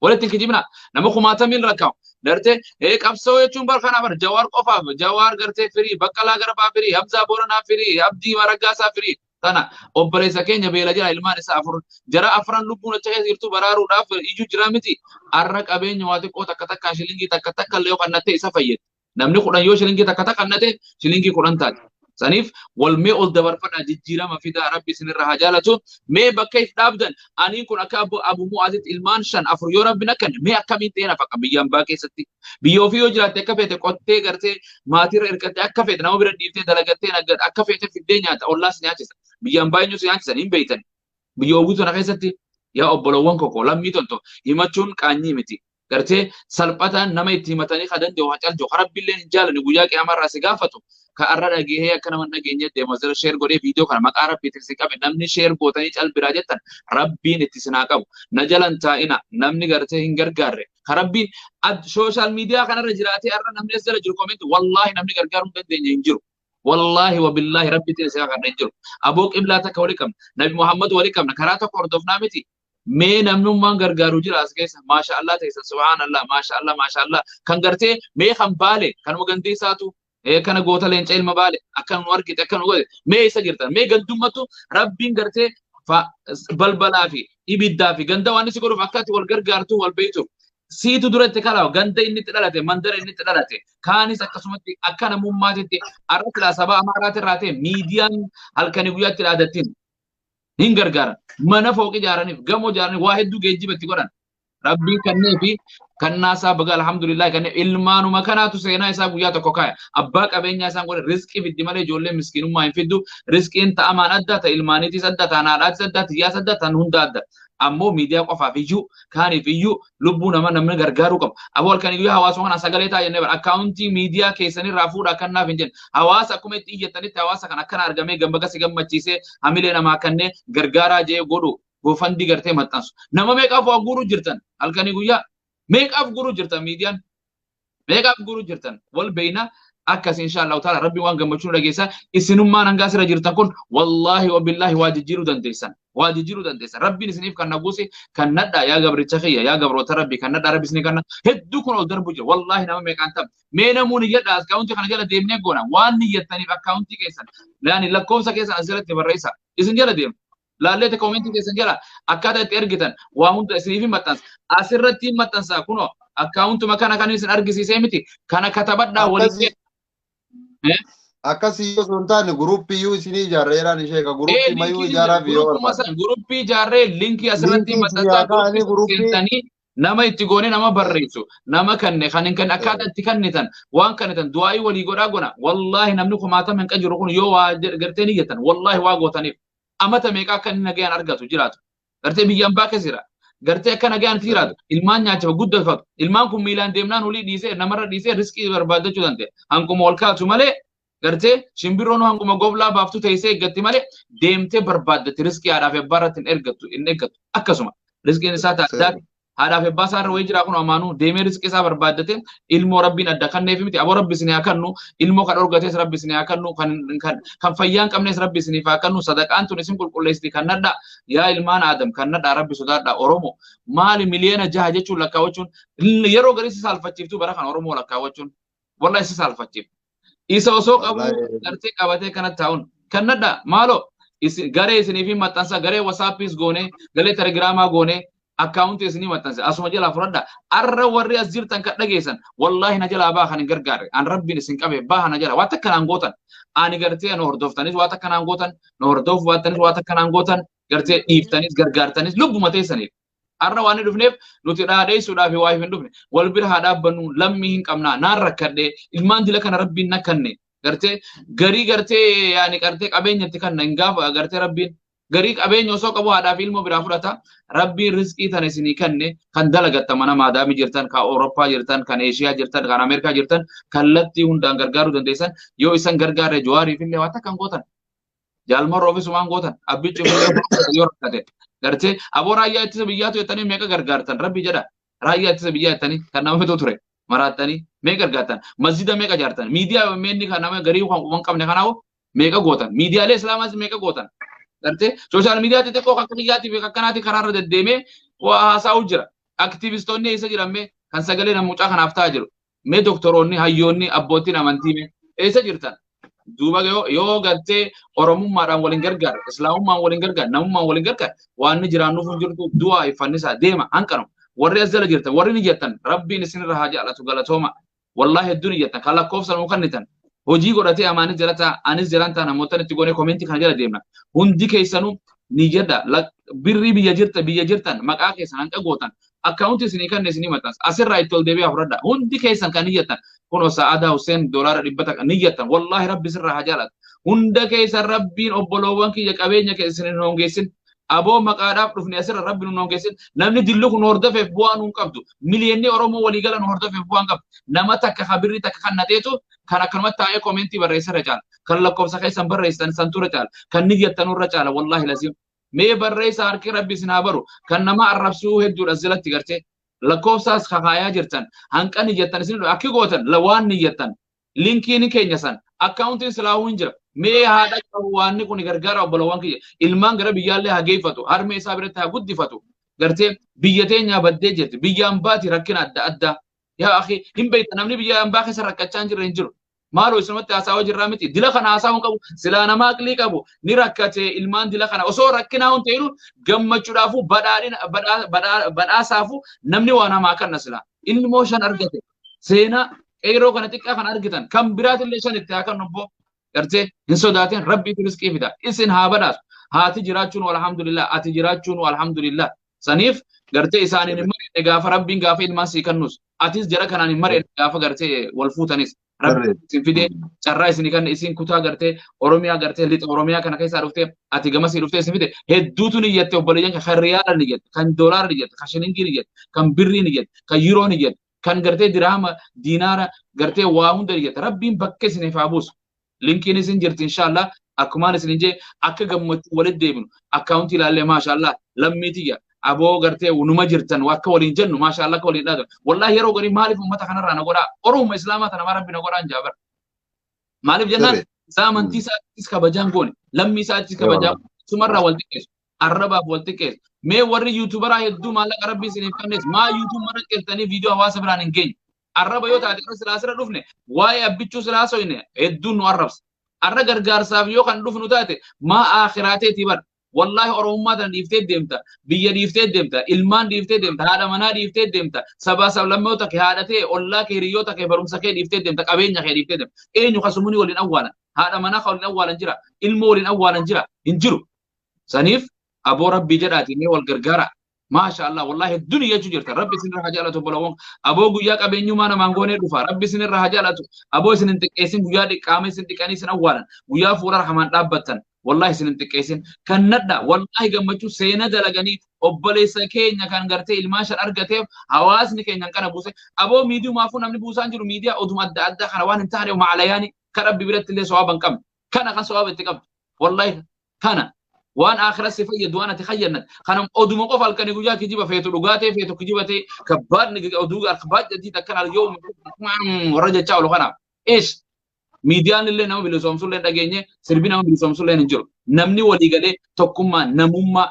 Walitti hin kijibina. Nama kumaatamiin rakkaa'u. Gartee qabsoo jechuun bar kana bar Jawaar qofaaf Jawaar gartee firii Baqqalaa Garbaa firii Hamzaa Booranaa firii Abdii Maraggaasaa firii. Tana obboleessa keenya beela jira ilmaan isaa afur jara afran lubbuun achi keessa jirtu baraaruudhaaf ijuu jira miti arra qabeenya waa xiqqoo takka takka shilingii takka takka illee yoo kannate isa fayyada. Namni 10 yoo shilingii takka takka kannate shilingii 10 taati. Saniif wal mee ol dabarfadhaa jijjiirama fidaa Rabbi isinirra haa jaalatu. Mee bakka if dhaabdan aniin kun akka Abu Mu'aazitti ilmaan 5 4 yoo Rabbi nakkanne mee akkamiin ta'e nafaqa biyya ambaa keessatti. Biyya ofii yoo jiraatte akka feete qottee gartee maatiirra hirkattee akka feete nama bira dhiiftee dalagattee akka feete fiddee nyaata ollaas nyaachisa. Biyya ambaa eenyus nyaachisan hin beektan. Biyya oowwitu na keessatti yaa obbolowwan koko lammii tonto himachuun qaanyii miti. Gartee salphataan nama itti himatanii ka danda'u haa calju. Ka Rabbiillee hin jaalanne guyyaa qiyaamaa irraa si gaafatu. Ka arra dhagahee akka nama hin dhageenye deemu asirra sheer godhee viidiyoo kana maqaa Rabbiitiin si qabe namni sheer gootanii calbiraa jettan Rabbiin itti isin haa qabu. Na jalan taa'ina namni gartee hin gargaarre. Ka Rabbiin sooshaal miidiyaa kanarra jiraatee arra namni as jala jiru koomenti wallaahi namni gargaaruu hin dandeenye hin jiru. Wallaahi wabillaahi Rabbiitiin isin haa hin jiru. Aboo qiblaa takka walii qabna. Nabi Muhammad walii qabna. Karaa tokko hordofnaa miti. Mee namnummaan gargaaru jira as keessa maasha Allah teessan subhaanallah maasha Allah maasha Allah kan gartee mee kan baale kanuma gandii isaatu kana goota leenca ilma baale akka nu argite akka nu godhe mee isa jirtan mee gandummatu Rabbiin gartee balbalaa fi ibiddaa fi ganda waan isi godhuuf akka ati wal gargaartu wal beektuuf siitu duratti kalaaw ganda inni itti dhalate mandara inni itti dhalate kaanis akkasumatti akka namummaatitti arra silaa saba Amaaraati irraa ta'e miidiyaan halkanii guyyaatti dhaadattiin hin gargaaran. Mana fooqii ijaaraniif, gamoo ijaaraniif waa hedduu geejjiba itti godhan. Rabbiin kannee fi kannaa isaa baga alhamdulillah kannee ilmaanuma kanaatu seenaa isaa guyyaa tokko kaaya. Abbaa qabeenyaa isaan godhe rizqii fiddi malee ijoolleen miskiinummaa hin fiddu. Rizqiin ta'amaan adda, ta ilmaaniitis adda, ta haadhaatis adda, tiyyaas adda, tan hunda adda. Ammoo miidiyaa qofaaf iyyuu kaaniif iyyuu lubbuu nama namni gargaaruu qabu. Aboo halkan iyyuu hawaasa kana sagalee ta'a jennee bara akkaawuntii miidiyaa keessanirraa fuudhaa kan naaf hin jenne. Hawaasa akkuma itti iyyattanitti hawaasa kan akkana argamee gammaga si gammachiisee hamilee namaa kannee gargaaraa jee godhu GoFundMe gartee maxxansu. Nama meeqaaf waa guuruu jirtan halkanii guyyaa meeqaaf guuruu jirtan miidiyaan meeqaaf guuruu jirtan wal beeyna akkas insha Allahu ta'ala rabbi waan gammachuu dhageessa isinummaan hangaa sirra jirtan kun wallaahi wabillaahi waa jijjiiruu dandeessan waa jijjiiruu dandeessan rabbiin isiniif kan naguusi kan nadhaa yaa gabricha kiyya yaa gabroota rabbi kan nadhaa rabbi isinii kan hedduu kun ol darbu jira wallaahi nama meeqaan ta'u mee namuun iyyadha akkaawuntii kana jala deemnee goona waan niyyattaniif akkaawuntii keessan yaani lakkoofsa keessan as jalatti barreessa isin jala deemu laalleete koomentii keessan jala akkaataa itti ergitan waa hunda isiniif hin maxxansa asirratti hin maxxansa kunoo akkaawuntuma kana kan isin argisiisee miti kana katabadhaa waliin. Akkasii yoo osoo hin taane guruppii iyyuu isinii ijaarreeraan ishee ka guruppii mayyuu ijaaraaf yoo barbaade. Guruppii ijaarree linkii asirratti maxxansaa guruppii seentanii nama itti goone nama barreessu nama kanne kan hin kanne akkaataa itti kennitan waan kennitan du'aayii walii godhaa gona wallaahi namni kumaatama hin qajiru kun yoo waa gartee ni jettan wallaahi waa gootaniif amata meeqa akka inni nagayaan argatu jiraatu gartee biyyaan baa keessa jira gartee akka nagayaan jiraatu ilmaan nyaachifa guddifatu ilmaan kun miilaan deemnaan olii dhiisee namarra dhiisee riskii barbaaddachuu danda'e hanquma ol kaatu malee gartee shimbirroon hanquma goblaa baaftu teessee eeggatti malee deemtee barbaaddatti riskii haadhaaf abbaa irratti hin ergattu hin eeggattu akkasuma riskiin isaa taaddaati haadhaaf abbaa isaa irra wayii jira kun amaanuu deemee riskii isaa barbaaddate ilmoo rabbiin adda kanneef miti aboo rabbi isinii haa kennu ilmoo kan dhorgatees rabbi isinii haa kennu kan kan fayyaa hin qabnes rabbi isiniif haa kennu sadaqaan tun isin qulqulleessiti kan nadhaa yaa ilmaan aadam kan nadhaa rabbi sodaadhaa oromoo maali 6 miliyoona jechuun lakkaawwachuun yeroo garii si saalfachiiftu bara kan oromoo lakkaawwachuun wallahi si saalfachiiftu isa osoo qabu gartee qabatee kanatti taa'uun kan nadhaa maaloo garee isiniif maxxansa garee wasaappiis goone garee telegiraamaa goone akkaawuntii isinii maxxanse asuma jalaa fudhadha arra warri as jirtan kan dhageessan wallaahi na jalaa baa kan hin gargaarre an rabbiin isin qabe baa na jalaa waan takka naan gootan ani gartee na hordoftanis waan takka naan gootan na hordofu baattanis waan takka naan gootan gartee dhiiftanis gargaartanis lubbuma teessaniif arra waan hin dhufneef nuti dhaadheessuudhaaf waa hin dhufne wal bira haa dhaabbannu lammii hin qabnaa naan rakkadhe ilmaan dila kana rabbiin na kanne gartee garii gartee yaani gartee qabeenyatti kanna hin gaafa gartee rabbiin garii qabeenya osoo qabu haadhaa fi ilmoo biraa fudhata rabbiin rizqii tana isinii kanne kan dalagatta mana maadaami jirtan kan Awurooppaa jirtan kan Eeshiyaa jirtan kan Ameerikaa jirtan kallattii hundaan gargaaruu dandeessan yoo isan gargaarre Jawaariif illee waan takka hin gootan jaalmarroo ofisumaan gootan abbichi yoo rakkate gartee aboo raayyaa ittisa biyyaatu jettanii meeqa gargaartan rabbi jedha raayyaa ittisa biyyaa jettanii kan nama fixu ture maraattanii meeqa gargaartan masjida meeqa ijaartan miidiyaa meenni kan nama garii kan quban qabne kanaa'u meeqa gootan miidiyaalee islaamaas meeqa gootan gartee social media xixiqqoo akka kiyyaatii fi akkanaati karaarra deddeemee waa haasa'u jira aktiivistoonni eessa jiran mee kan sagalee nama mucaa kanaaf ta'aa jiru mee doktoroonni hayyoonni abbootiin amantii mee eessa jirtan duuba yoo gartee oromummaadhaan waliin gargaara islaamummaan waliin gargaara namummaan waliin gargaara waan ni jiraannuuf hin jirtu du'aa iffannisaa deema hanqanu warri as jala jirtan warri ni jettan rabbiin isinirra haa jaalatu galatooma wallaahi hedduu ni jettan kan lakkoofsa nuu kennitan hojii godhatee amaanis jala ta'a anis jalaan ta'a namoota itti goonee komentii kana jala deemna hundi keessanuu ni jedha birrii biyya jirtan maqaa keessan hanqa gootan akkaawuntii isinii kanne isinii maxxansa asirraa itti ol deebi'aa fudhadha hundi keessan kan ni jettan kunoo Sa'aadaa Hussein $100 ni jettan wallaahi rabbi sirraa haa jaalatu hunda keessan rabbiin obboloowwan kiyya qabeenya keessan hin hongeessin aboo maqaadhaaf dhufne asirra rabbi nu hongeessin namni dillu kun hordofeef bu'aa nuun qabdu miliyoonni oromoo waliigala nu hordofeef bu'aa hin qabdu nama takka kabirri takka kan nateetu kan akkanumatti taa'ee komentii barreessarra caala kan lakkoofsa keessan barreessan santuura caala kan ni jettanurra caala wallaahi lasiim mee barreessa harki rabbi isin haa baru kan nama arrabsuu hedduudha jalatti gartee lakkoofsaas kakaayaa jirtan hanqani jettan isin akki gootan waan ni jettan linkiin keenya san akkaawuntiin silaahuu hin jira mee haadha qabu waanni kun gargaara obbolowwan kiyya ilmaan gara biyyaallee haa geeffatu harmee isaa biratti haa guddifatu gartee biyya teenyaa baddee jirti biyyaan baati rakkina adda addaa yaa akhi hin beekta namni biyya ambaa keessa rakkachaa hin jirre hin jiru maaloo isinumatti haasawaa jirraa miti dila kana haasawuu hin qabu silaa nama aqlii qabu ni rakkate ilmaan dila kana osoo rakkinaa hin ta'inu gammachuudhaafu badhaadhina badhaasaafu namni waa namaa kanna silaa ilmoo shan argate seenaa qeeroo kana xiqqaa kana argitan kan biraatillee shan itti haa kennu obbo gartee hin sodaatin rabbiitu riskii fida isin haa badhaasu haati jiraachuun alhamdulillah ati jiraachuun alhamdulillah saniif gartee isaaniin hin mari'anne gaafa rabbiin gaafa ilmaan sii kennus atis jara kanaan hin mari'anne gaafa gartee wal fuutanis. Rabbi isin fidee carraa isin kan isin kutaa gartee Oromiyaa gartee lixa Oromiyaa kana keessaa dhuftee ati gamasii dhuftee isin fide hedduutu niyyatte obboleeyyan kan riyaala niyyatte, kan doolaara niyyatte, kan shilingii niyyatte, kan birrii niyyatte, kan yuuroo niyyatte, kan gartee dirhama diinaara gartee waa hunda niyyatte. Rabbiin bakka isiniif haa buusu. Linkiin isin jirti inshaallah. Akkumaan isin jee akka gammachuu walitti deebinu akkaawuntii ilaallee maashaallah lammii tiyya aboo gartee numa jirtan akka waliin jennu maashaallah akka waliin dhaatan. Wallahi yeroo garii maaliif uummata kanarraa na godhaa Oromuma Islaamaa tana maa rabbi na godhaan jaabar. Maaliif jennaan isaa amantii isaattis kabajaan goone lammii isaattis kabajaan sumarraa wal xiqqeessu arrabaaf wal xiqqeessu. Mee warri yuutuubaraa hedduu maallaqa rabbi isiniif kennes maa yuutuub mara qeeltanii viidiyoo hawaasa biraan hin geenye. Arraba yoo taate irra silaa sira dhufne waa'ee abbichuu silaa soyne hedduun nu arrabsa. Arra gargaarsaaf yoo kan dhufnu taate maa aakhiraateetii bar. Wallahi Oromummaa tana dhiiftee deemta, biyya dhiiftee deemta, ilmaan dhiiftee deemta, haadha manaa dhiiftee deemta, sabaa sablammoota kee, haadha ta'e, ollaa kee, hiriyoota kee, barumsa kee dhiiftee deemta, qabeenya kee dhiiftee deemta. Eenyu kasumuni waliin awwaalan? Haadha manaa ka waliin awwaalan jira, ilmoo waliin awwaalan jira, hin jiru. Saniif aboo rabbii jedhaati mee wal gargaara. Maasha Allah wallahi hedduun iyyachuu jirta. Rabbi isin irra haa jaalatu obbolawwan. Aboo guyyaa qabeenyummaa namaan goonee dhufa. Rabbi isin irra haa jaalatu. Aboo isin hin xiqqeessin guyyaa dhiqqaama isin dhiqanii isin awwaalan. Guyyaa fuula rahamaan dhaabbattan. Wallahi isin hin xiqqeessin. Kan nadha wallahi gammachuu seena dalaganii obboleessa keenya kan gartee ilmaan shan argateef hawaasni keenya kana buuse. Aboo miidiyumaafuu namni buusaan jiru miidiyaa oduma adda addaa kana waan hin taane maalayaani kan rabbi biratti illee sawaaba hin qabne. Kana kan sawaaba itti qabdu. Wallahi kana waan aakhira si fayyadu waan ati fayyadnat kana oduma qofa halkanii guyyaa kijiba feetu dhugaatee feetu kijiba ta'e kabbaadni oduu kabbaadni akkan al yoo warra jechaa oolu kanaaf ish miidiyaan illee nama bilisoomsu illee dhageenye sirbi nama bilisoomsu illee hin jiru namni walii galee tokkummaa namummaa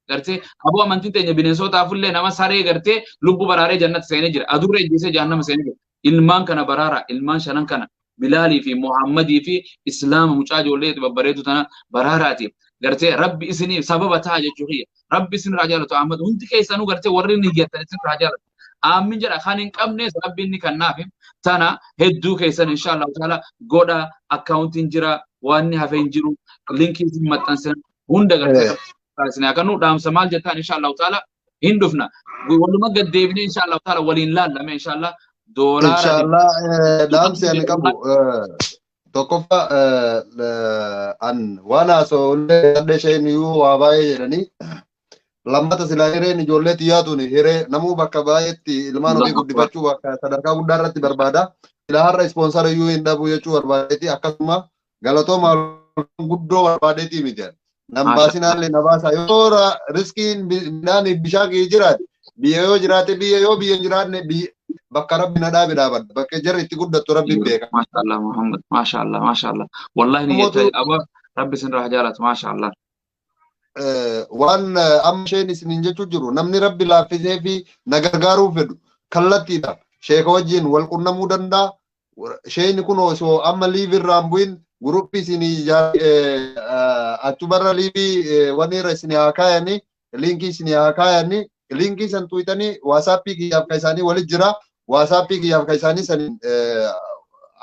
gartee aboo amantiin teenya bineensotaaf illee nama saree gartee lubbu baraaree jannata seenee jira adurree ijjeesee jahannama seenee jira ilmaan kana baraara ilmaan shanan kana Bilaalii fi Muhammadii fi Islaama mucaa ijoollee babbareedu tana baraaraati. Gartee rabbi isiniif sababa ta'a jechuu kiyya. Rabbi isin irraa jaalatu Ahmad hundi keessanuu gartee warri niyyattan isin irraa jaalatu. Aamin jedha kan hin qabnes rabbi inni kannaaf tana hedduu keessan inshallah taala godha akkaawuntiin jira waan hafe hin jiru linkii isin maxxansina hunda gartee isin akka nu dhaamsa maal jettaan inshallah taala hin dhufna. Waluma gad deebinee inshallah taala waliin laallame inshallah doolaara. Inshallah dhaamsi ani qabu tokkoffaa an waan haasa'ullee adda isheen iyyuu waa baay'ee jedhanii lammata silaa hireen ijoollee xiyyaatuun hiree namuu bakka baay'eetti ilmaan ofii guddifachuu bakka sadarkaa guddaa irratti barbaada. Silaa har'a ispoonsara iyyuu hin dhabu jechuu barbaadeeti akkasuma galatooma guddoo barbaadeeti miti. Nan baasinaallee na baasa yoo riskiin midhaan bishaan kee jiraate biyya yoo jiraate biyya yoo biyya hin jiraanne bakka rabbi na dhaabe dhaabadha bakka jarri itti guddattu rabbi beeka. Maashaallah Muhammad maashaallah maashaallah wallahi ni jetta aba rabbi isin irraa jaalatu maashaallah. Waan amma isheen isiniin jechuu jiru namni rabbi laaffisee fi na gargaaruu fedhu kallattiidha. Sheeka wajjin wal qunnamuu danda'a. Sheeni kun osoo amma liivi irraa hin bu'in guruppii isinii achumarra liivii wanni irra isinii haa kaayanii liinkii isinii haa kaayanii liinkii san tuqxanii waasaappii kiyyaaf ka isaanii walit jira. Waasaappii kiyyaaf ka isaanii san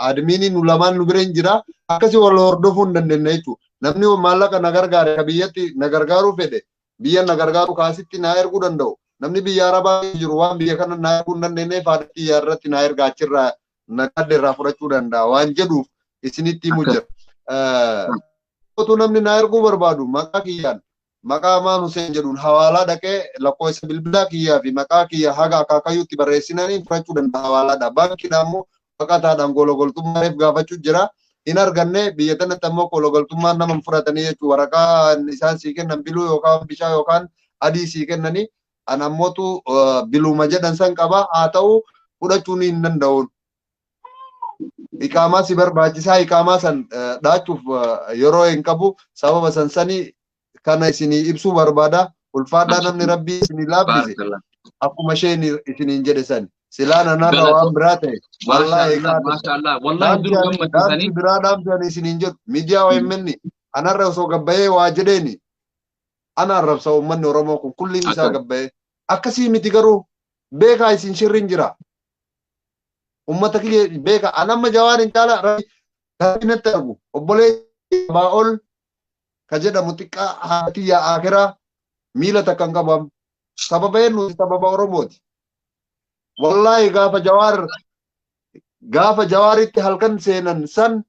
admiiniin nu lamaan nu bira hin jira. Akkasii wal hordofuu hin dandeenye jechuudha. Namni maallaqa na gargaare ka biyyatti na gargaaruu fedhe biyya na gargaaru kaasitti na erguu danda'u. Namni biyya Arabaa jiru waan biyya kana na erguu hin dandeenyeef haadha xiyyaa irratti na erga achirraa na gadda irraa fudhachuu danda'a waan jedhuuf isinitti himu jira. Otuu namni na erguu barbaadu maqaa kiyyaan maqaa Amaan Hussein jedhuun hawaalaa dhaqee lakkoofsa bilbilaa kiyyaa fi maqaa kiyya haga akaakayyuutti barreessinanii fudhachuu danda'a hawaalaadha. Baankiidhaan immoo baqataadhaan gologaltummaa reef gaafachuu jira. Hin arganne biyya tanatti ammoo gologaltummaan nama hin fudhatanii jechuudha. Waraqaa isaan sii kennan biluu yookaan bishaan yookaan adii sii kennanii an ammootu biluuma jedhan san qaba haa ta'u fudhachuun hin danda'uun. Iqaamaa si barbaachisaa iqaamaa san dhaachuuf yeroo hin qabu sababa san sanii kana isinii ibsuu barbaada. Ulfaadhaa namni rabbii isinii laaffise akkuma isheen isiniin jedhe san. Silaa nanarra waan biraa ta'e. Wallahi maashaallah wallahi dur gammachiisanii. Biraa dhaamsi isiniin jedhu miidiyaa OMN anarra osoo gabbayee waa jedheeni ana arrabsa uummanni Oromoo kun kulliin isaa gabbayee. Akkasii miti garuu beekaa isin shirriin jira. Uummata kiyya beekaa an amma Jawaar hin caala rabbi natti argu obboleessi ol ka jedhamu xiqqaa haati yaa akiraa miila takka hin qabu sababa eenyuuti sababa Oromooti. Wallahi gaafa Jawaar Gaafa Jawaaritti halkan seenan san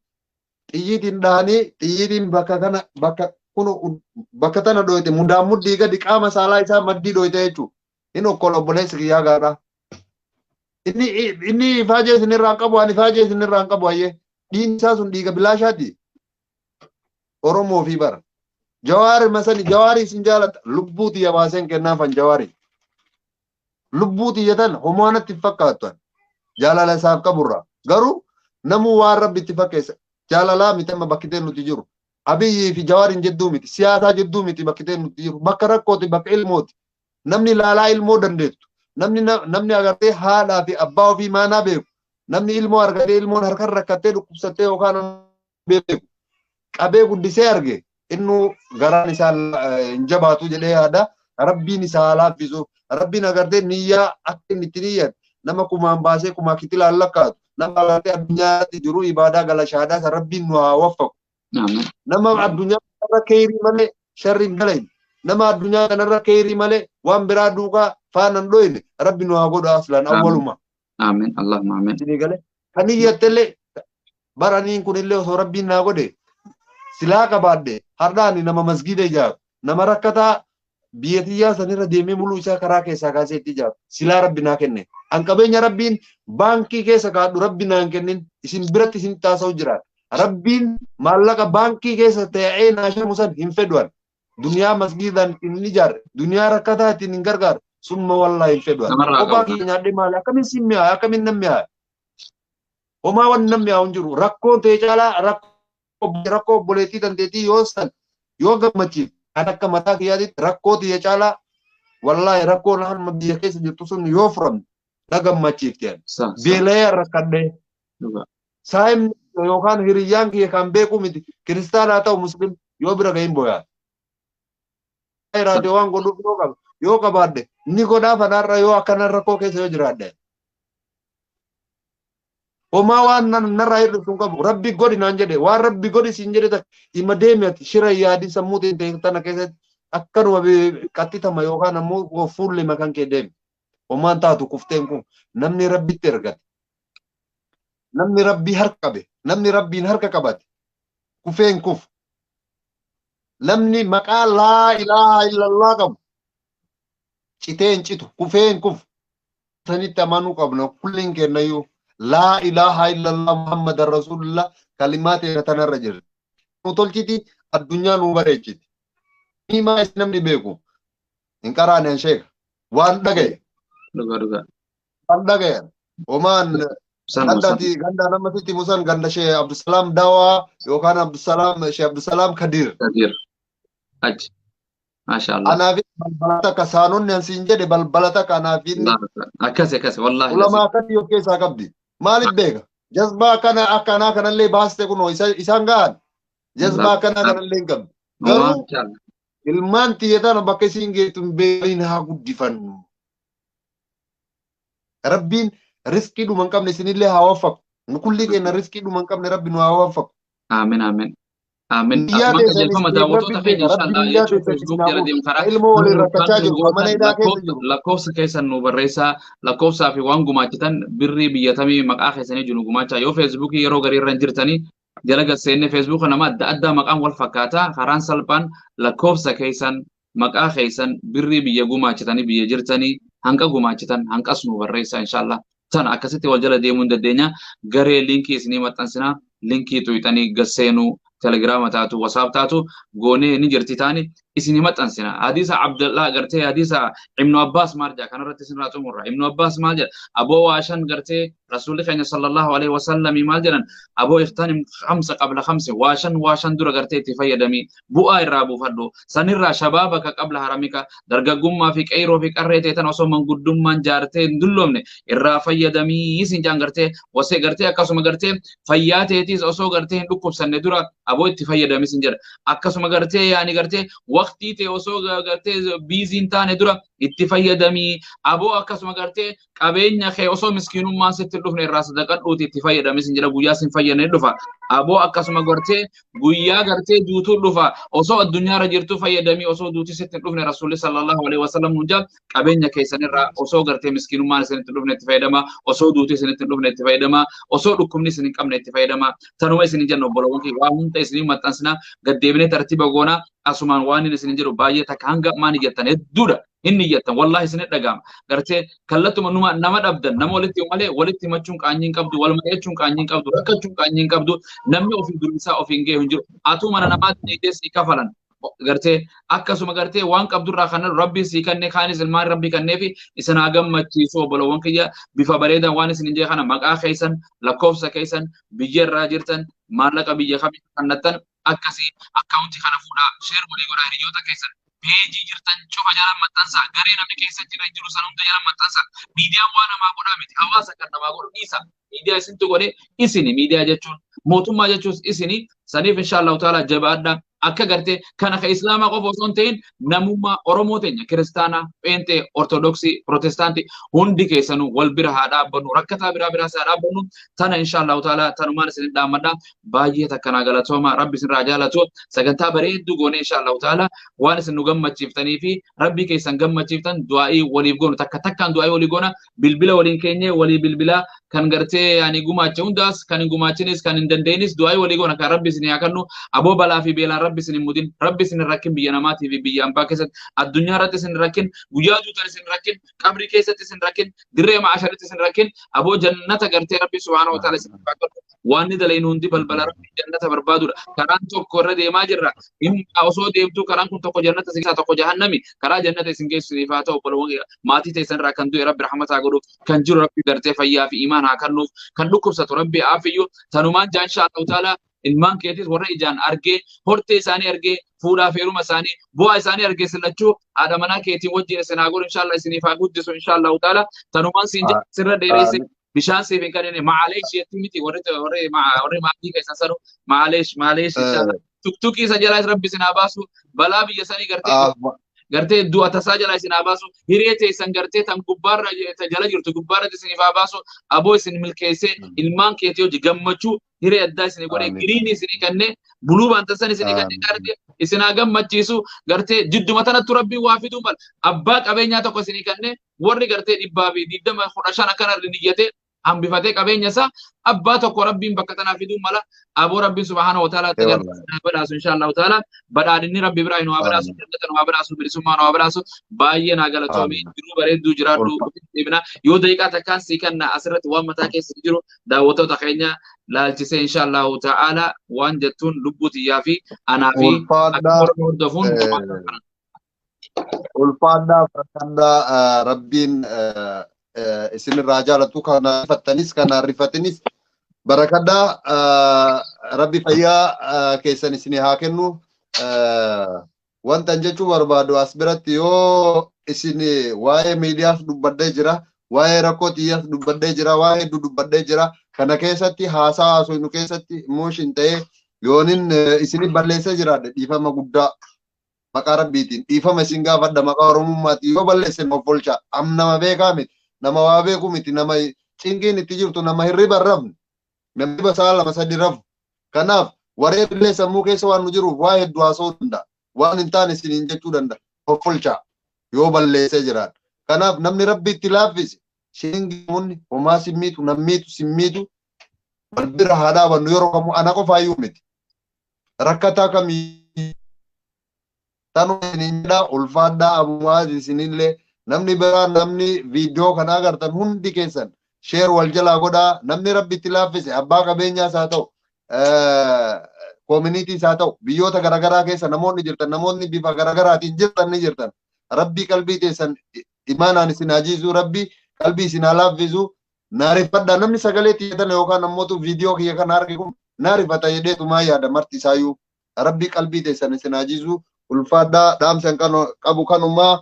xiyyiitiin dhahanii xiyyiitiin bakka kana bakka kun bakka tana dhoyte mudaan muddii gadi qaama saalaa isaa maddii dhoyte jechuudha. Inni okkola obboleessi kiyyaa gaadhaa. Inni ifaajee isinirraa hin qabu ani ifaajee isinirraa hin qabu hayyee. Dhiigni isaa sun dhiiga bilaashaati. Oromoo fi bara. Jawaari masani Jawaari isin jaalata lubbuu tiyya baaseen kennaafan Jawaari. Lubbuu tiyya tan homaa natti hin fakkaattu. Jaalala isaaf qaburraa. Garuu namuu waan rabbi itti fakkeessa. Jaalalaa miti amma bakki nuti jiru. Abiyyi fi Jawaariin jidduu miti. Siyaasaa jidduu miti bakki nuti jiru. Bakka rakkooti bakka ilmooti. Namni laalaa ilmoo dandeettu. Namni agartee haadhaa fi abbaa ofii maanaa beeku. Namni ilmoo argatee ilmoon harkaan rakkattee dhukkubsattee yookaan beeku. Qabee guddisee arge innu garaan isaa hin jabaatu jedhee yaada. Rabbiin isaa laaffisu. Rabbiin agartee niyyaa akka inni itti niyyate nama kumaan baasee kumaa kitilaan lakkaatu. Nama agartee addunyaatti jiru ibaadaa gala shaadaa isa Rabbiin nu haa waffaqu. Nama addunyaa kanarra keerii malee sharri hin dalagne. Nama addunyaa kanarra keerii malee waan biraa duukaa faana hin dhoyne Rabbi nu haa godhu aslaan awwaluma. Amiin. Allahumma amiin. Isinii galee kan niyyattellee baraniin kunillee osoo Rabbiin naa godhe silaa qabaadhe har'aani nama masgiida ijaaru nama rakkataa biyya tiyyaa sanirra deemee muluu isaa karaa keessaa kaasee itti ijaaru silaa Rabbi naa kenne. An qabeenya Rabbiin baankii keessa kaadhu Rabbi naa hin kennin isin biratti isin taasa'u jiraata. Rabbiin maallaqa baankii keessa taa'ee naa shamu san hin fedhu an. Duniyaa masgiidaan ittiin hin ijaarre duniyaa rakkataa ittiin hin gargaaru summa wallaahi hin fedhu an. Kophaa kiyya nyaadhee maali akkamiin sin mi'aaye akkamiin nan mi'aaye. Homaa wanni nan mi'aawu hin jiru rakkoon ta'e caalaa rakkoo obboleettii tanteetii yoo san yoo gammachiif kan akka mataa kiyyaatitti rakkoo tiyya caalaa wallaahi rakkoon hamma biyya keessa jirtu sun yoo furamte na gammachiifti ani. Beela'ee rakkadhee. Saayimni yookaan hiriyyaan kiyya kan beeku miti kiristaanaa haa ta'u muslim yoo bira gahin booyaa. Raadiyoo waan godhuuf yoo qaba yoo qabaadhe ni godhaa fanaarra yoo akkana rakkoo keessa yoo jiraadhe. Homaa waan narraa hir'isu hin qabu rabbi godhi naan jedhe waan rabbi godhi siin jedhe takka ima deemi ati shira yaadin sammuu ta'e tana keessatti akkanuma qaxxitama yookaan ammoo fuulli makan kee deemi. Homaan taatu kufteen kun namni rabbitti ergate. Namni rabbii harka qabe namni rabbiin harka qabate kufeen kufu. Namni maqaa laa ilaaha illallah qabu citee hin citu kufee hin kufu. Sanitti amanuu qabna kulliin kennayyuu laa ilaaha illallah Muhammadan Rasulullah kalimaa ta'e tanarra jirti. Nu tolchiti addunyaa nu bareechiti. Himaa isin namni beeku hin qaraane an sheeka waan dhagaye. Waan dhagaye. Homaan ganda nama sitti musan ganda Shee Abdusalaam Dawaa yookaan Abdusalaam Shee Abdusalaam Kadir. Kadir. Achi. Maashaallah. Anaaf balbala takka saanonni an siin jedhe balbala takka anaaf inni. Akkasi akkasi wallaahi. Ulamaa akkasii of keessaa qabdi. Maaliif beeka? Jazbaa akkana akkanaa kanallee baaste kunoo isaan gahan. Jazbaa akkanaa kanallee hin qabdu. Garuu ilmaan tiyya tana bakka isiin geettu hin beekin haa guddifannu. Rabbiin riskii dhuma hin qabne isinillee haa waffaqu. Nu kulli keenya riskii dhuma hin qabne Rabbi nu haa waffaqu. Amiin amiin. Amiin. Asuma qajeelfama daawwattoota keenya inshallah jechuun Facebook jala deemu karaa ilmoo waliin rakkachaa jiru mana hidhaa keessa jiru. Lakkoofsa keessan nu barreessaa lakkoofsaa fi waan gumaachitan birrii biyyatamii maqaa keessanii jiru gumaachaa yoo Facebookii yeroo garii irra hin jirtanii jala galseenne Facebook nama adda addaa maqaan wal fakkaataa karaan salphaan lakkoofsa keessan maqaa keessan birrii biyya gumaachitanii biyya jirtanii hanqa gumaachitan hanqas nu barreessaa inshallah. Tana akkasitti wal jala deemuu hin dandeenya. Garee liinkii isinii maxxansinaa liinkii tuqxanii gasseenuu telegiraama taatu wasaap taatu goonee ni jirti taani isinii maxxansina. Hadiisa Abdullah gartee hadiisa Ibnu Abbaas maal jedha kanarratti isinirraa xumurra. Ibnu Abbaas maal jedha aboo waashan gartee rasuulli keenya sallallahu alaihi wasallam maal jedhan aboo ikhtanim khamsa qabla khamsi waashan waashan dura gartee itti fayyadamii bu'aa irraa buufadhu sanirraa shabaabaka qabla haramika dargaggummaa fi qeyroo fi qarree ta'e tan osoo manguddummaan jaartee hin dulloomne irraa fayyadamii isin jaan gartee wasee gartee akkasuma gartee fayyaa ta'eetiis osoo gartee hin dhukkubsanne dura aboo itti fayyadamii isin jedha akkasuma gartee yaani gartee waqtii ta'e osoo gartee biizii hin taane dura Itti fayyadamii aboo akkasuma gartee qabeenya kee osoo miskiinummaan sitti dhufne irraa sadaqadhuuti itti fayyadami sin jedha guyyaa sin fayyadne dhufa. Aboo akkasuma gartee guyyaa gartee duutuu dhufa osoo addunyaarra jirtu fayyadamii osoo duuti sitti dhufne Rasuulli sallallahu alaihi wasallam nun jaa qabeenya keessanirraa osoo gartee miskiinummaan isinitti dhufne itti fayyadama osoo duuti isinitti dhufne itti fayyadama osoo dhukkubni isin hin qabne itti fayyadama tanuma isin jenna obboloowwan kee waa hunda isinii maxxansina gaddeebinee tartiiba goona asumaan waan inni isin jedhu baay'ee takka hanga ammaan iyyattan hedduudha. Inni iyyattan wallahi isin dhaga'ama. Gartee kallattuma numa nama dhabdan nama walitti malee walitti himachuun qaanyii hin qabdu, wal mari'achuun qaanyii hin qabdu, rakkachuun qaanyii hin qabdu, namni ofii duriisaa ofii hin ga'e hin jiru. Atuu mana namaatti deetee sii kafalan. Gartee akkasuma gartee waan qabdurraa kan rabbi sii kenne kaanis ilmaan rabbi kenneefi isin haa gammachiisu obboloowwan kiyya bifa bareedan waan isin hin jee kana maqaa keessan lakkoofsa keessan biyya irraa jirtan maallaqa biyya kamii kannattan akkasii akkaawuntii kana fuudhaa sheer walii godhaa hiriyoota keessan peejii jirtan cufa jala maxxansa garee namni keessa jiran jiru san hunda jala maxxansa miidiyaan waan namaa godhaa miti hawaasa kan namaa godhu dhiisa miidiyaa isintu godhe isini miidiyaa jechuun mootummaa jechuus isini saniif inshaallahu taala jabaadha akka gartee kana ka islaamaa qofa osoo hin ta'in namummaa Oromoo teenya kiristaanaa pheenxee ortodoksii protestaantii hundi keessanuu wal bira haa dhaabbannu rakkataa biraa biraas haa dhaabbannu tana inshaallahu taala tanumaan isin dhaammadha baay'ee takkanaa galatooma rabbi isinirraa jaalatu sagantaa bareedduu goone inshaallahu taala waan isin nu gammachiiftanii fi rabbii keessan gammachiiftan du'aa'ii waliif goonu takka takkaan du'aa'ii walii goona bilbila waliin keenye walii bilbilaa kan gartee yaani gumaache hundaas kan hin gumaachinis kan hin dandeenyis du'aa'ii walii goona kan rabbi isin haa kennu aboo balaa fi beelaan rabbi isin hin mudin rabbi isin hin rakkin biyya namaatii fi biyya ambaa keessatti addunyaa irratti isin hin rakkin guyyaa duutan isin hin rakkin qabrii keessatti isin rakkin dirree ma'asharitti isin rakkin aboo jannata gartee rabbi subhaanahu wa ta'ala isin haa kennu waan ni dalaynu hundi balbala rabbi jannata barbaadudha karaan tokko irra deemaa jirra osoo deemtuu karaan kun tokko jannata isin tokko jahannami karaa jannata isin geessu isiniif haa ta'u obboloowwan maatii teessan irraa kan du'e rabbi rahmataa godhuuf kan jiru rabbi gartee fayyaa fi imaan haa kennuuf kan dhukkubsatu rabbi aafiyyuu tanumaan jaa insha Allahu taala ilmaan keetis warra ijaan argee hortee isaanii argee fuudhaa fi heeruma isaanii bu'aa isaanii argee sillachuu haadha manaa keetiin wajjin isin haa godhu insha Allah isiniif haa guddisu insha Allahu taala tanumaan siin sirra dheereesse bishaan siif hin kennine maaleesh jettii miti warri warri warri maatii keessan sanu maaleesh maaleesh insha Allah tuktukii isa jalaa rabbi isin haa baasu balaa biyya sanii gartee gartee du'a tasaa jalaa isin haa baasu hiree teessan gartee tan gubbaarra jala jirtu gubbaarra isiniif haa baasu aboo isin milkeessee ilmaan keetii hojii gammachuu hiree addaa isin godhe giriinii isin kenne buluu baantasan isin kenne gartee isin haa gammachiisu gartee jidduma tanattu rabbiin waa fiduu mala abbaa qabeenyaa tokko isin kenne warri gartee 120 15 akkana niyyate hambifatee qabeenya isaa abbaa tokko rabbiin bakka tanaa fiduu mala aboo rabbiin subhaanahu wa ta'ala badhaasu insha Allahu ta'ala badhaadhinni rabbi biraa nu haa badhaasu jannata nu haa badhaasu bilisummaa nu haa badhaasu baay'ee naa galatoomii jiruu bareedduu jiraadhu deebina yoo daqiiqaa takkaan sii kenna asirratti waan mataa keessa jiru daawwattoota keenya laalchisee insha Allahu ta'ala waan jettuun lubbuu tiyyaa fi anaa fi akka hordofuun ulfaadhaa fakkadhaa rabbiin isinirraa jaalatu kana rifattanis kana rifatinis barakadhaa rabbi fayyaa keessan isin haa kennu wanta jechuu barbaadu as biratti yoo isin waa'ee miidiyaas dubbadhee jira waa'ee rakkoo xiyyaas dubbadhee jira waa'ee hedduu dubbadhee jira kana keessatti haasaa haasofnu keessatti emotion ta'ee yoonin isin balleessee jiraadhe dhiifama guddaa maqaa rabbiitiin dhiifama isin gaafadha maqaa oromummaatiin yoo balleesse of olcha am nama beekaa miti nama waa beeku miti nama cinqiin itti jirtu nama hirriba hin rafne namni basaa 2 3 rafu kanaaf waree illee sammuu keessa waan nu jiruuf waa hedduu haasa'uu danda'a waan hin taane isiniin jechuu danda'a of olcha yoo balleessee jiraadha kanaaf namni rabbi itti laaffise shingimunni homaa simmiitu nammiitu simmiitu wal bira haa dhaabannu yeroo kamuu ana qofaayyuu miti rakkataa kamii tanu isiniin jedha ulfaadhaa abumaa isinillee namni biraa namni viidiyoo kana agartan hundi keessan sheer wal jalaa godhaa namni rabbi itti laaffise abbaa qabeenyaas haa ta'u koominitiis haa ta'u biyyoota garaagaraa keessa namoonni jirtan namoonni bifa garaagaraatiin jirtan ni jirtan rabbi qalbii teessan imaanaan isin ajiisu rabbi qalbii isin haa laaffisu naarifadha namni sagalee tiyyatan yookaan ammootu viidiyoo kiyya kana arge kun naarifata jedheetumaa yaada marti isaayyuu rabbi qalbii teessan isin ajiisu ulfaadhaa dhaamsan qabu kanumaa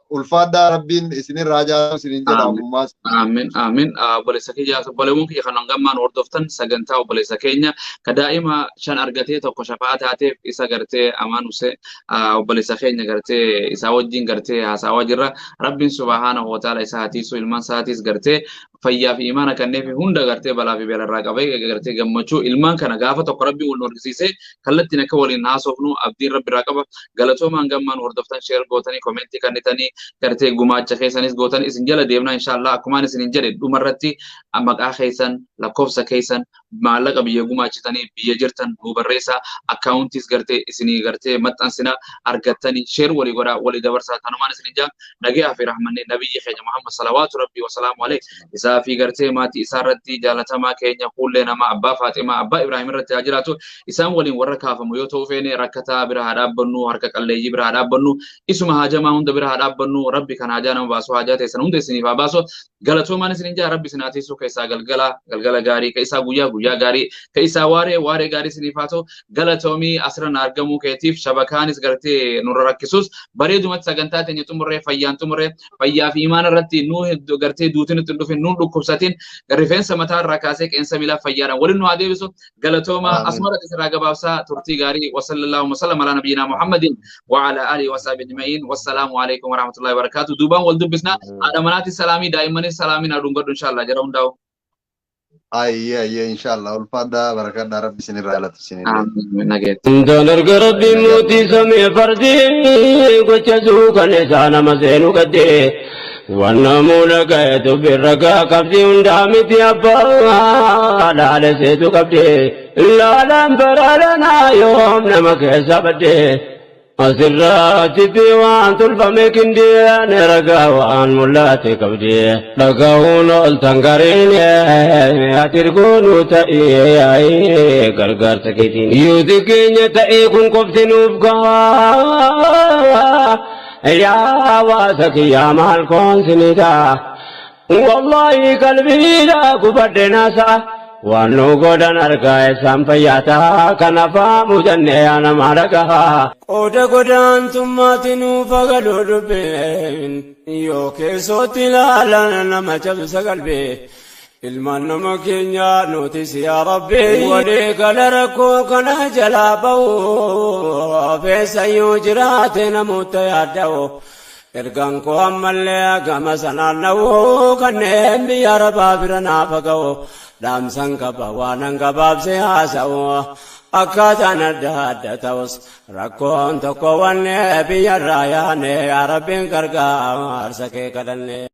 Ulfaadhaa, Rabbiin isinirraa jaalatu isinin jedha ammumaas. Amiin, amiin. Obboleessa kiyya, obboleewwan kiyya kan hangammaan hordoftan sagantaa obboleessa keenya ka daa'ima 5 argatee tokko shafa'aa taateef isa gartee Amaan Hussein obboleessa keenya gartee isaa wajjin gartee haasawaa jirra. Rabbiin subhaanahu wa ta'ala isa hatiisu, ilmaan isaatiis gartee fayyaa fi imaana kanneef hunda gartee balaa fi beelarraa qabee gartee gammachuu ilmaan kana gaafa tokko Rabbiin wal nu argisiisee kallattiin akka waliin haasofnu abdiin Rabbi irraa qaba. Galatoomaan gammaan hordoftan, share gootanii, comment kannitanii, gartee gumaacha keessanis gootanii isin jala deemna inshallah. Akkumaan isin hin jedhe, dhumarratti maqaa keessan, lakkoofsa keessan, maallaqa biyya gumaachitanii biyya jirtan nu barreessaa, akkaawuntiis gartee isinii gartee maxxansina argattanii share walii godhaa, walii dabarsaa. Tanumaan isin jaa nagayaa fi rahmanni nabiyyi keenya Muhammad salawaatu Rabbii wasalaamu alayhi isaa fi gartee maatii isaa irratti, jaalatamaa keenya fuullee nama abbaa Faaximaa, abbaa Ibraahim irratti haa jiraatu. Isaan waliin warra kaafamu yoo ta'u feene, rakkataa bira haa dhaabbannu, harka qalleeyyii bira haa dhaabbannu, isuma haajamaa hunda bira haa dhaabbannu. Rabbi kan haajaa nama baasu haajaa teessan hunda isiniif haa baasu. Galatoomaan isin jaa. Rabbi isin haa tiisu. Keessaa galgala galgala gaarii, ka isaa guyyaa guyyaa gaarii, ka isaa waaree waaree gaarii isiniif haa ta'u. Galatoomii asirran argamuu keetiif. Shabakaanis gartee nurra rakkisus bareedumatti sagantaa teenya xumurree, fayyaan xumurree, fayyaa fi imaana irratti nu gartee duutiin nutti hin dhufin, nuun dhukkubsatin, rifeensa mataa irraa kaasee qeensa miilaa fayyaadhaan waliin nu haa deebisu. Galatooma. Asuma irraa gabaabsaa, turtii gaarii. Wasallallahu wasallam ala nabiyina Muhammadin wa ala alihi wa sahbihi ajma'in. Wassalaamu alaikum warahmatullahi wabarakatuh. Duubaan wal dubbisna. Haadha manaati salaamii, daa'immanis salaamii naa dhungadhu inshallah jara hundaa'u. Ayyee, ayyee, inshallah. Ulfaadhaa, barakadhaa, Rabbi isinirraa jaalatu isinillee. Nageetti. Hundaan erga Rabbiin mootii samii fardii gocha suukan isaa nama seenu gaddee waan namuuna ga'e dubbiin ragaa qabdi, hundaa miti abbaa laale seetu qabdi, laalaan baraalanaa yoom nama keessa baddee asirraa jibbii waan tolfame kindeen ragaa waan mul'ate qabdi, dhaga'uun ol gariin ati ergoonuu ta'ee gargaarsa keetiin yoo keenya ta'ee kun qofti nuuf gahaa. Yaa hawaasa kiyyaa, maal koonsinidha? Wallaahi qalbiidha gubadhe naasa'a. Waan nu godhan argaa isaan fayyaata kana faamu jennee yaa nama dhagaha. Qooda godaantummaatti nuuf agaluu dubbeen yoo keessootti ilaalan nama cabsa qalbii. Ilmaan nama keenya nutis yaa Rabbi walii gala rakkoo kana jalaa ba'u, feessayyuu jiraate namoota yaadda'u. Ergaan koo ammallee gama sanaan dha'u, kanneen biyya arabaa bira naaf ga'u. Dhaamsan qaba waan gabaabsee haasa'u, akkaataan adda adda ta'us rakkoon tokko wanne biyyarraa yaane, yaa Rabbiin gargaarsa kee kadhanne.